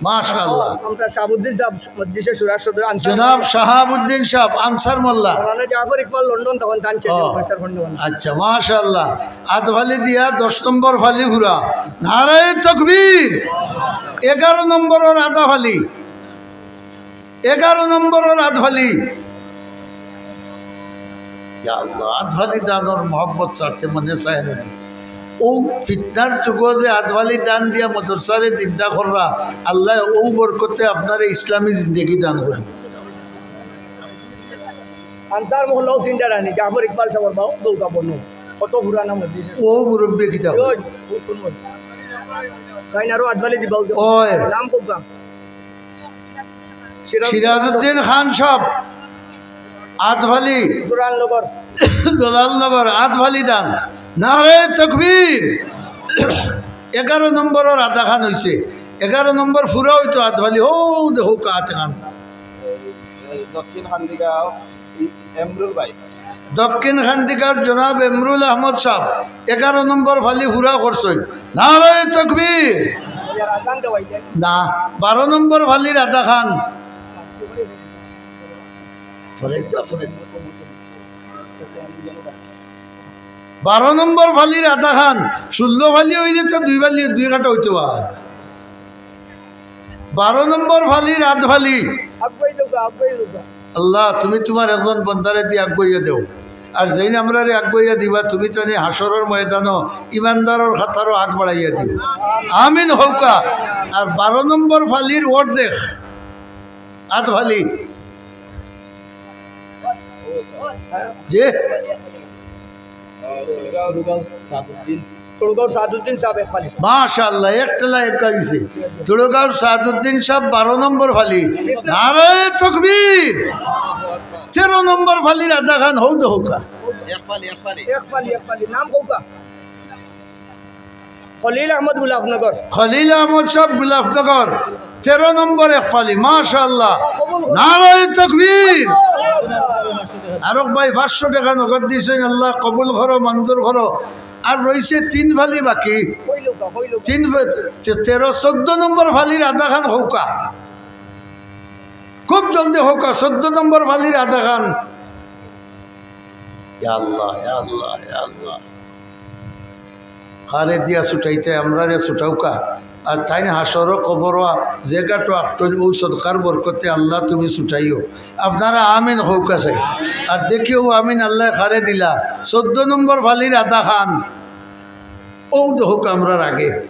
মাশাআল্লাহ। আমরা শাহাবুদ্দিন সাব, মজলিসে শুরার সদর আনসার। জনাব শাহাবুদ্দিন সাব, আনসার মোল্লা। মাওলানা জাফর ইকবাল, লন্ডন, তখন দান ও, চেয়েছেন, পয়সার ফন্ড বানান। আচ্ছা, মাশাআল্লাহ। আধ ফালি দিয়া দশ নম্বর ফালি পুরা। নারায়ে তাকবীর। এগারো নম্বরর আধা ফালি। এগারো নম্বরর আধ ফালি। ইয়া আল্লাহ, আধ ফালি দানর মহব্বত ছাড়তে মনে চায় না নি। অউ ফিতনার যুগো যে আধ ফালি দান দিয়া মাদ্রাসারে জিন্দা কররা, আল্লায় অউ বরকতে আপনারে ইসলামী জিন্দেগি দান করইন। আনসার মহল্লাও সিন্ডার আনি, জাফর ইকবাল সাবর বাউ, বউকা বনু। কত পুরানা মজলিস। অউ মুরব্বি কিতা? ওই, ওই কোন মজলিস? তাইন আরো আধ ফালি দিবা, ওই যে ওই। নাম কউক্কা? সিরাজ-, সিরাজউদ্দিন খান সাব, আধ ফালি। দুলালনগর। দুলালনগর, আধ ফালি দান। নারায়ে তাকবীর। এগারো নম্বরর আধা খান অইছে। এগারো নম্বর পুরা অইতো আধ ফালি। অউ দেখউক্কা আধা খান। দক্ষিণ খান্দিগাঁও, এমরুল ভাই। দক্ষিণ খান্দিগাঁওর জনাব এমরুল আহমদ সাব এগারো নম্বর ফালি পুরা করছইন। নারায়ে তাকবীর। না, বারো নম্বর ফালির আধা খান। বারো নম্বর ফালির আধা খান, ষোলো ফালি অইলে তো দুই ফালি, দুই কাটা অইতো পারে। বারো নম্বর ফালির আধ ফালি। আগুয়াই যাউক্কা, আগুয়াই যাউক্কা। আল্লাহ, তুমি তুমার একজন বন্দারে দি আগুয়াইয়া দেও। আর যেইন আমরারে আগুয়াইয়া দিবা, তুমি তানে হাশরর ময়দানো ইমানদারর কাতারো আগ বাড়াইয়া দিও। আমিন কউক্কা। আর বারো নম্বর ফালির অর্ধেক আধ ফালি। জি? তুড়গাঁও সাদউদ্দিন সাব এক ফালি। মাশাআল্লাহ, এক টেলা এক গাইছে। তুড়গাঁওর সাদউদ্দিন সাব বারো নম্বর ফালি। নারায়ে তাকবীর। তেরো নম্বর ফালির আধা খান অউ দেখউক্কা। এক ফালি, এক ফালি। এক ফালি, এক ফালি। নাম কউক্কা? খলিল আহমদ গুলাফনগর। খলিল আহমদ সাব গুলাফনগর, তেরো নম্বর এক ফালি, মাশাআল্লাহ। নারায়ে তাকবীর। আরক ভাই পাঁচশো টাকা নগদ দিছইন, আল্লাহ কবুল করো, মঞ্জুর করো। আর রইছে তিন ফালি বাকি। তিন ফা-, তে-, তেরো, চৌদ্দ নম্বর ফালির আধা খান কউক্কা। খুব জলদি কউক্কা, চৌদ্দ নম্বর ফালির আধা খান। ইয়া আল্লাহ, ইয়া আল্লাহ, ইয়া আল্লাহ। কারে দিয়া ছুটাইতে, আমরারে ছুটাউক্কা। আর তাইন হাশরো কবরো যে গাটো আখটইন, অউ সদকার বরকতে আল্লাহ তুমি ছুটাইও। আপনারা আমিন কউক্কা চাই। আর দেখিও আমিন আল্লায় কারে দিলা। চৌদ্দ নম্বর ফালির আধা খান। অউ দেখউক্কা আমরার আগে।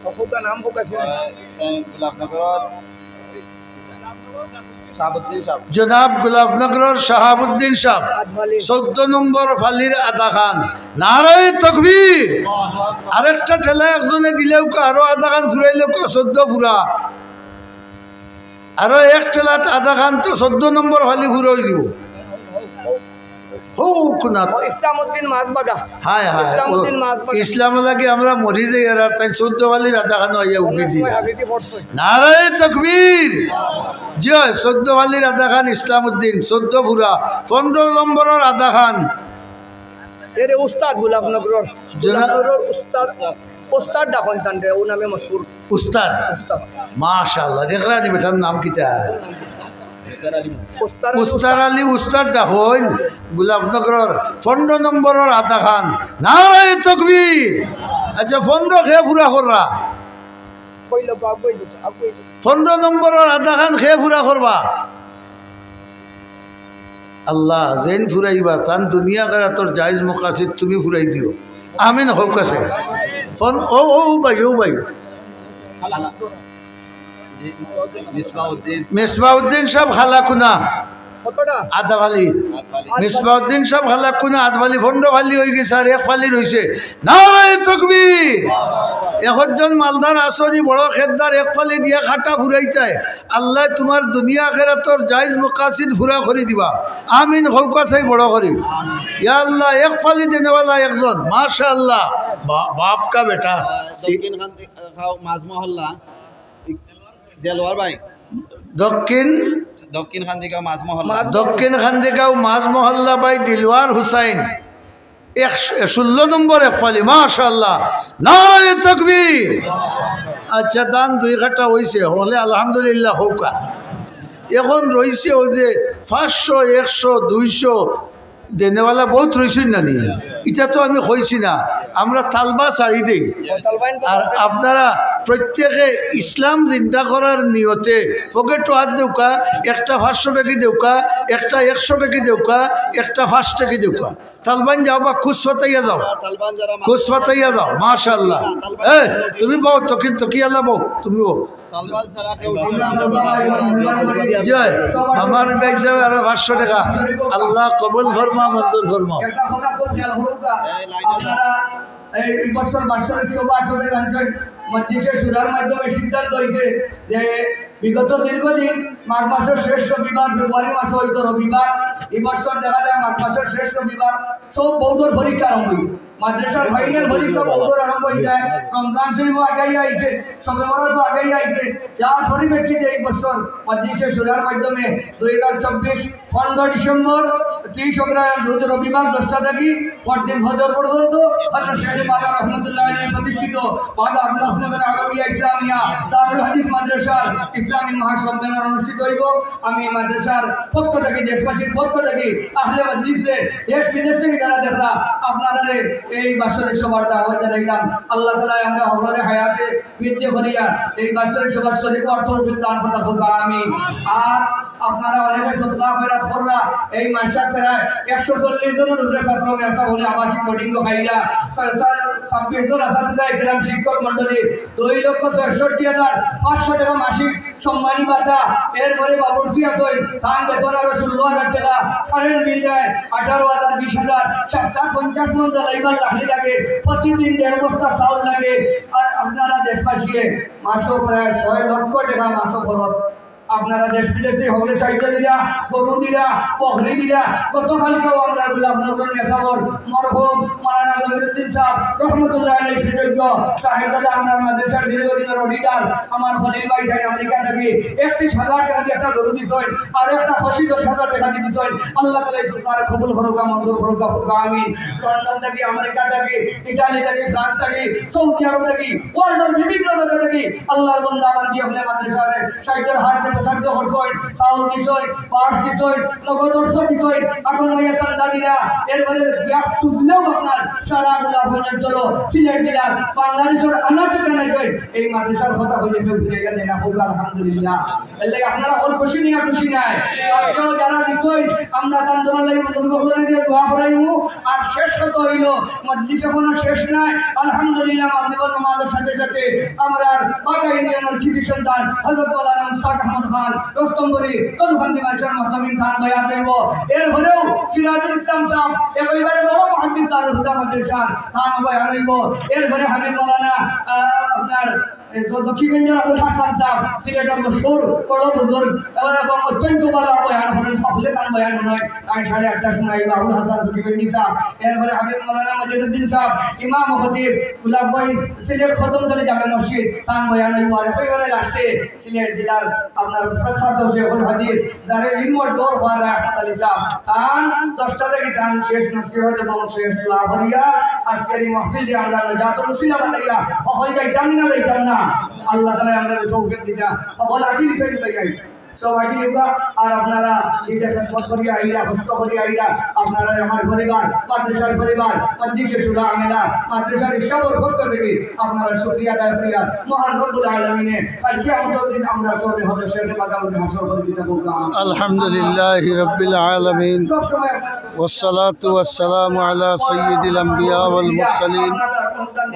কউক্কা নাম কউক্কা ছিল? আহ, তাই গোলাপনগরর শাহাবুদ্দিন সাব। জনাব গোলাপনগরর শাহাবুদ্দিন সাব। আধ ফালি। চৌদ্দ নম্বর ফালির আধা খান। নারায়ে তাকবীর। আরেকটা ঠেলা একজনে দিলাউক্কা, আরো আধা খান ফুরাইলাউক্কা, চৌদ্দ ফুরা। আরো এক ঠেলাত আধা খান তো চৌদ্দ নম্বর ফালি ফুরা অইযিবো। হউ কুনাত। ও, ইসলামউদ্দিন মাছবাগা। হায় হায়, ইসলামউদ্দিন ও, মাছবাগা। ইসলামর লাগি আমরা মরি যাই, আর তাইন চৌদ্দ ফালির আধা খান আইয়া উঠি দিলা। নারায়ে তাকবীর। জি অয়, চৌদ্দ ফালির আধা খান ইসলামউদ্দিন, চৌদ্দ ফুরা, পনরো নম্বরর আধা খান। এরে উস্তাদ গোলাপনগরর। জনা- গোলাপনগরর উস্তাদ। উস্তাদ ডাকইন তানরে, অউ নামে মশহুর। উস্তাদ। উস্তাদ। মাশাআল্লাহ, দেখরা নি বেটার নাম কিতা? উস্তাদ আলী। উস্তাদ আলী উস্তাদ ডাকইন, গোলাপনগরর পনরো নম্বরর আধা খান। নারায়ে তাকবীর। আচ্ছা, পনরো কে ফুরা কররা? পনরো নম্বরর আধা খান কে ফুরা করবা? আল্লাহ, যেইন ফুরাইবা, তান দুনিয়া আখেরাতর জায়েজ মাকাসিদ তুমি ফুরাই দিও। আমিন কউক্কা চাই। ফোন, ও, ও ভাই, ও ভাই। মিসবাউদ্দিন। মিসবাউদ্দিন সাব খালাকুনা। আধা ফালি। মিসবাউদ্দিন সাব খালা কুনা আধা ফালি, পনরো ফালি অইগেছে, আর এক ফালি রইছে। নারায়ে তাকবীর। একজন মালদার আছইন, বড় খেদ্দার, এক ফালি দিয়া খাটা ফুরাইতায়। আল্লায় তুমার দুনিয়া আখেরাতর জায়েজ মাকাসিদ ফুরা করি দিবা। আমিন কউক্কা চাই বড় করি। ইয়া আল্লাহ, এক ফালি দেনেওয়ালা একজন, মাশাআল্লাহ। বা-, বাপ কা বেটা। দক্ষিণ খান্দি-, খাও, মাঝ মহল্লা। দেলোয়ার ভাই। দক্ষিণ দক্ষিণ খান্দিগাঁও মাঝ মহল্লা। দক্ষিণ খান্দিগাঁও মাঝ মহল্লা ভাই দিলওয়ার হুসাইন। এক, ষোলো নম্বর এক ফালি, মাশাআল্লাহ। নারায়ে তাকবীর। আচ্ছা, দান দুই খাটা অইছে, অইলে আলহামদুলিল্লাহ কউক্কা। এখন রইছে অউ যে পাঁচশো, একশো, দুইশো, দেনেওয়ালা বউত রইছইন না নি? ইতা তো আমি কইছি না, আমরা তালবা ছাড়ি দেই। আর আপনারা প্রত্যেকে ইসলাম জিন্দা করার নিয়তে পকেটো আত দেউক্কা, একটা পাঁচশো টেকি দেউক্কা, একটা একশো টেকি দেউক্কা, একটা পাঁচ টেকি দেউক্কা। তালবান যাও বা খুশ ফাতাইয়া যাও, খুশ ফাতাইয়া যাও, মাশাআল্লাহ। এ, তুমি বও, তকি-, তকিয়ালা বও, তুমি বও। তালবাজ ছাড়া কেউ উঠিও না, আমরা বাবা যারা আছি, আমাদের জি, আমার ভাই সাহেব আরো পাঁচশো টেকা। আল্লাহ কবুল ফরমা, মঞ্জুর ফরমা। একটা কথা খুব খেয়াল করুক, এই লাইনে যাও। আপনারা এই, এই বছর বাৎসরিক সভা সবে জানছেন, মজলিসে শুরার মাধ্যমে সিদ্ধান্ত হয়েছে যে বিগত দীর্ঘদিন মাঘ মাসের শেষ রবিবার, ফেব্রুয়ারি মাসে হয়তো রবিবার, এই বছর দেখা যায় মাঘ মাসের শেষ রবিবার, সব বউতর পরীক্ষা আরম্ভ হয়েছে। মাদ্রাসার ফাইনাল পরীক্ষা বউতর আরম্ভ হয়ে যায়। রমজান শরীফও আগাইয়া আইছে, শবে বরাতও আগাইয়া আইছে। যার পরিপ্রেক্ষিতে এই বছর মজলিসে শুরার মাধ্যমে দুই হাজার চব্বিশ পনেরো ডিসেম্বর, ত্রিশ অগ্রহায়ণ, রোজ রবিবার দশটা থাকি পরদিন ফজর পর্যন্ত হযরত শেখ বাদা রহমতুল্লাহ আলাইহি প্রতিষ্ঠিত বাদা আব্দুল হাসনাত আরবিয়া ইসলামিয়া দারুল হাদিস মাদ্রাসার ইসলামী মহাসম্মেলন অনুষ্ঠিত হইব। আমি মাদ্রাসার পক্ষ থাকি, দেশবাসীর পক্ষ থাকি, আহলে মজলিসরে, দেশ বিদেশ থাকি যারা দেখরা, আপনারারে এই বাৎসরিক সভার দাওয়াত জানাইলাম। আল্লাহ তাআলা আমরা হকলরে হায়াতে বৃদ্ধি করিয়া এই বাৎসরিক সভার শরীক অর্থ তৌফিক দান করতা হোক, আমিন। আর আপনারা অনেকে সদকা খয়রাত কররা, এই মাসে প্রায় একশো চল্লিশ জনের উপরে ছাত্র মেসা বলে আবাসিক বোর্ডিং খাইয়া, ছা-, ছা-, ছাব্বিশ জন আসাতিজা একরাম শিক্ষক মণ্ডলী দুই লক্ষ ছয়ষট্টি হাজার পাঁচশো টাকা মাসিক সম্মানী ভাতা, এরপরে বাবুর্চি আছইন, তান বেতন আরো ষোলো হাজার টাকা, কারেন্ট বিল দেয় আঠারো হাজার, বিশ হাজার, সপ্তাহ পঞ্চাশ মন জ্বালাইবার লাকড়ি লাগে, প্রতিদিন দেড় বস্তা চাউল লাগে। আর আপনারা দেশবাসী মাসও প্রায় ছয় লক্ষ টাকা মাসও খরচ। আপনারা দেশ বিদেশ থাকি হকলে সাহায্য দিরা, গরু দিরা, বকরি দিরা। গতকালকেও আমরা গোলাপ নজর মেসাবর মরহুম মাওলানা জমিরুদ্দিন সাহেব রহমতুল্লাহ আলাইহি সুযোগ্য সাহেব দাদা, আমরা মাদ্রাসার দীর্ঘদিনের অডিটর, আমার খলিল ভাই তাই আমেরিকা থাকি একত্রিশ হাজার টাকা দিয়া একটা গরু দিছইন, আর একটা খাসি দশ হাজার টাকা দি দিছইন। আল্লাহ তাআলা এই সদকারে কবুল করুক, মঞ্জুর করুক, করুক, আমিন। লন্ডন থাকি, আমেরিকা থাকি, ইটালি থাকি, ফ্রান্স থাকি, সৌদি আরব থাকি, ওয়ার্ল্ডর বিভিন্ন জায়গা থাকি আল্লাহর বান্দা বান্দি হকলে মাদ্রাসারে সাহায্যর হাত দিয়ে সাহায্য করছইন, চাউল দিছইন, বাঁশ দিছইন, নগদ অর্থ দিছইন, আগুন ভাইয়া চান্দা দিরা, এরপরে গ্যাস তুললেও আপনার সারা গোলাপ অঞ্চল, সিলেট জেলার বাংলাদেশের আনাচে কানাচে এই মাদ্রাসার কথা হইলে কেউ ফিরে গেলে না হোক, আলহামদুলিল্লাহ। এর লাগি আপনারা হকল খুশি নি না খুশি নায়? আজকেও যারা দিছইন, আমরা তান দোকান লাগি বুজুর্গ হকলরে দিয়া দোয়া করাইমু। আর শেষ কথা হইল, মজলিস এখনো শেষ নাই। আলহামদুলিল্লাহ, মাগরিবর নামাজের সাথে সাথে আমরা বাগা ইউনিয়নের কৃতি সন্তান হযরত মাওলানা মুশতাক আহমদ খান রস্তমপুরি তরুখান্দি মাদ্রাসার মুহতামিম তান বয়ান হইব। এরপরেও সিরাজুল ইসলাম সাহেব একেবারে বড় মুহাদ্দিস দারুল হুদা মাদ্রাসার তান বয়ান হইব। এরপরে হাবিব মাওলানা, আহ, আপনার এই জ-, জকিগঞ্জর আবুল হাসান সাহেব, সিলেটের মশহুর বড় বুজুর্গ এবং, এবং অত্যন্ত ভালা বয়ান করেন, হকলে তান বয়ান নয়, তাই সাড়ে আটটার সময় আইবা আবুল হাসান জকিগঞ্জি সাহেব। এরপরে হাবিব মাওলানা মজিদুদ্দিন সাহেব, ইমাম খতিব, গোলাপগঞ্জ, সিলেট কদমতলী জামে মসজিদ, তান বয়ান হইব। আর একেবারে লাস্টে সিলেট জেলার আপনার প্রখ্যাত শেখুল হাদিস, যারে ইলমর ডর হওয়া যায় আহমদ আলী সাহেব, তান দশটা থাকি তান শেষ নসিহত এবং শেষ দোয়া করিয়া আজকের এই মাহফিল দিয়া আমরা নজাতর উসিলা বানাইয়া হকল যাইতাম না, যাইতাম না। আল্লাহ তাআলা আমরা তৌফিক দিতা। হকল আখেরি শেষ লইয়া সব আটি নিবা। আর আপনারা নিজে খেদমত করিয়া আইরা, কষ্ট করিয়া আইরা, আপনারা আমার পরিবার, মাদ্রাসার পরিবার, মজলিসে শুরা আমেলা, মাদ্রাসার স্টাফের পক্ষ থাকি আপনারা শুকরিয়া আদায় করিয়া মহান রব্বুল আলামিনে কাল কিয়ামতের দিন আমরা সবে হজে শেরফায়ে মাকাম হাসিল করি দিতা বলতাম। আলহামদুলিল্লাহি রাব্বিল আলামিন। সব সময় আপনারা والصلاة والسلام على سيد الأنبياء والمرسلين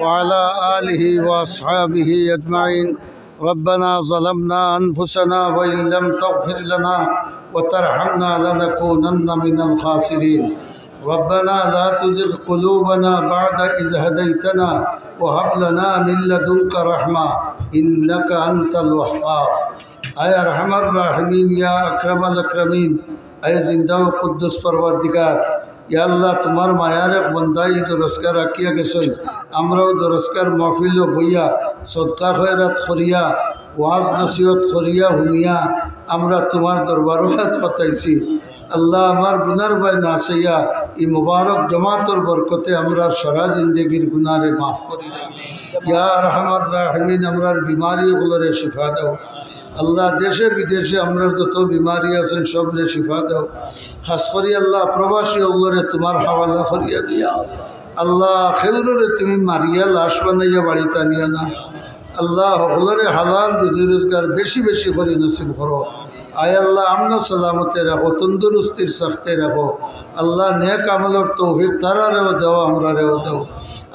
وعلى آله وأصحابه أجمعين. ربنا ظلمنا أنفسنا وإن لم تغفر لنا وترحمنا لنكونن من الخاسرين. ربنا لا تزغ قلوبنا بعد إذ هديتنا وهب لنا من لدنك رحمة إنك أنت الوهاب. আয় আরহামার রাহিমিন, ইয়া আকরামাল আকরামিন, আয় জিন্দা ও কুদ্দুস পরওয়ারদিগার, ইয়া আল্লাহ, তুমার মায়ার এক বন্দা ই দরসগাহ রাখিয়া গেছইন। আমরাও দরসগাহর মাহফিলো বইয়া, সদকা খয়রাত করিয়া, ওয়াজ নসিহত করিয়া হুনিয়া, আমরা তুমার দরবারো হাত পাতাইছি। আল্লাহ, আমার গুনার বায় না চাইয়া, ই মুবারক জমাতর বরকতে আমরার সারা জিন্দেগির গুনারে মাফ করি দেও। ইয়া আরহামার রাহিমিন, আমরার বিমারি অকলরে শিফা দেও। আল্লাহ, দেশে বিদেশে আমরার যত বিমারি আছইন, সবরে শিফা দেও। খাস করি আল্লাহ, প্রবাসী অকলরে তুমার হাওয়ালা করিয়া দিয়া। আল্লাহ, কেউররে তুমি মারিয়া লাশ বানাইয়া বাড়িত আনিও না। আল্লাহ, হকলরে হালাল রুজি রোজগার বেশি বেশি করি নসিব করো। আয় আল্লাহ, আমন সালামতে রাখো, তন্দুরুস্তির সাথে রাখো। আল্লাহ, নেক আমলর তৌফিক তারারেও দেও, আমরারেও দেও।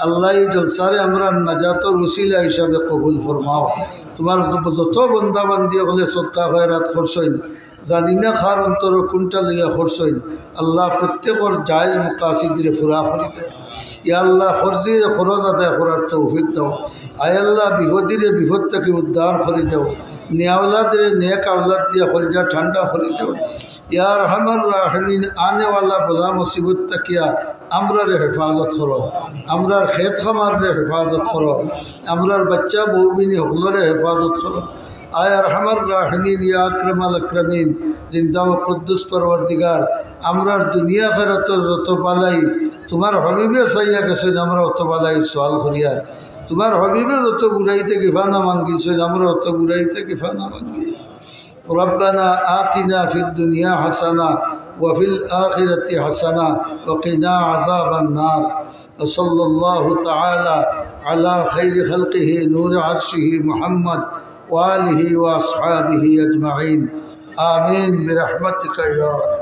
আল্লাহ, ই জলসারে আমরার নাজাতর উসিলা হিসাবে কবুল ফরমাও। তুমার যত বন্দা বান্দি অকলে সদকা খয়রাত করছইন, জানি না কার অন্তরো কুনটা লইয়া করছইন, আল্লাহ, প্রত্যেকর জায়েজ মাকাসিদরে পুরা করি দেও। ইয়া আল্লাহ, কর্জিরে করজ আদায় করার তৌফিক দেও। আয় আল্লাহ, বিপদিরে বিপদ থাকি উদ্ধার করি দেও। নেক আওলাদরে নেক আওলাদ দিয়া কলজা ঠান্ডা করি দেও। ইয়া আরহামার রাহিমিন, আনেওয়ালা বালা মুসিবত থাকিয়া আমরারে হেফাজত করো, আমরার খেত খামাররে হেফাজত করো, আমরার বাচ্চা বউ বিনি হকলরে হেফাজত করো। আয় আরহামার রাহিমিন, ইয়া আকরামাল আকরামিন, জিন্দা ও কুদ্দুস পরওয়ারদিগার, আমরার দুনিয়া আখিরাতর যত বালাই, তুমার হাবিবে চাইয়া গেছইন, আমরা অত বালাইর সওয়াল করিয়ার। তুমার হাবিবে যত বুরাই থাকি পানা মাঙ্গিছইন, আমরা অত বুরাই থাকি পানা মাঙ্গি। ربنا آتنا في الدنيا حسنة وفي الآخرة حسنة وقنا عذاب النار. وصلى الله تعالى على خير خلقه نور عرشه محمد وآله وأصحابه أجمعين. آمين برحمتك يا أرحم.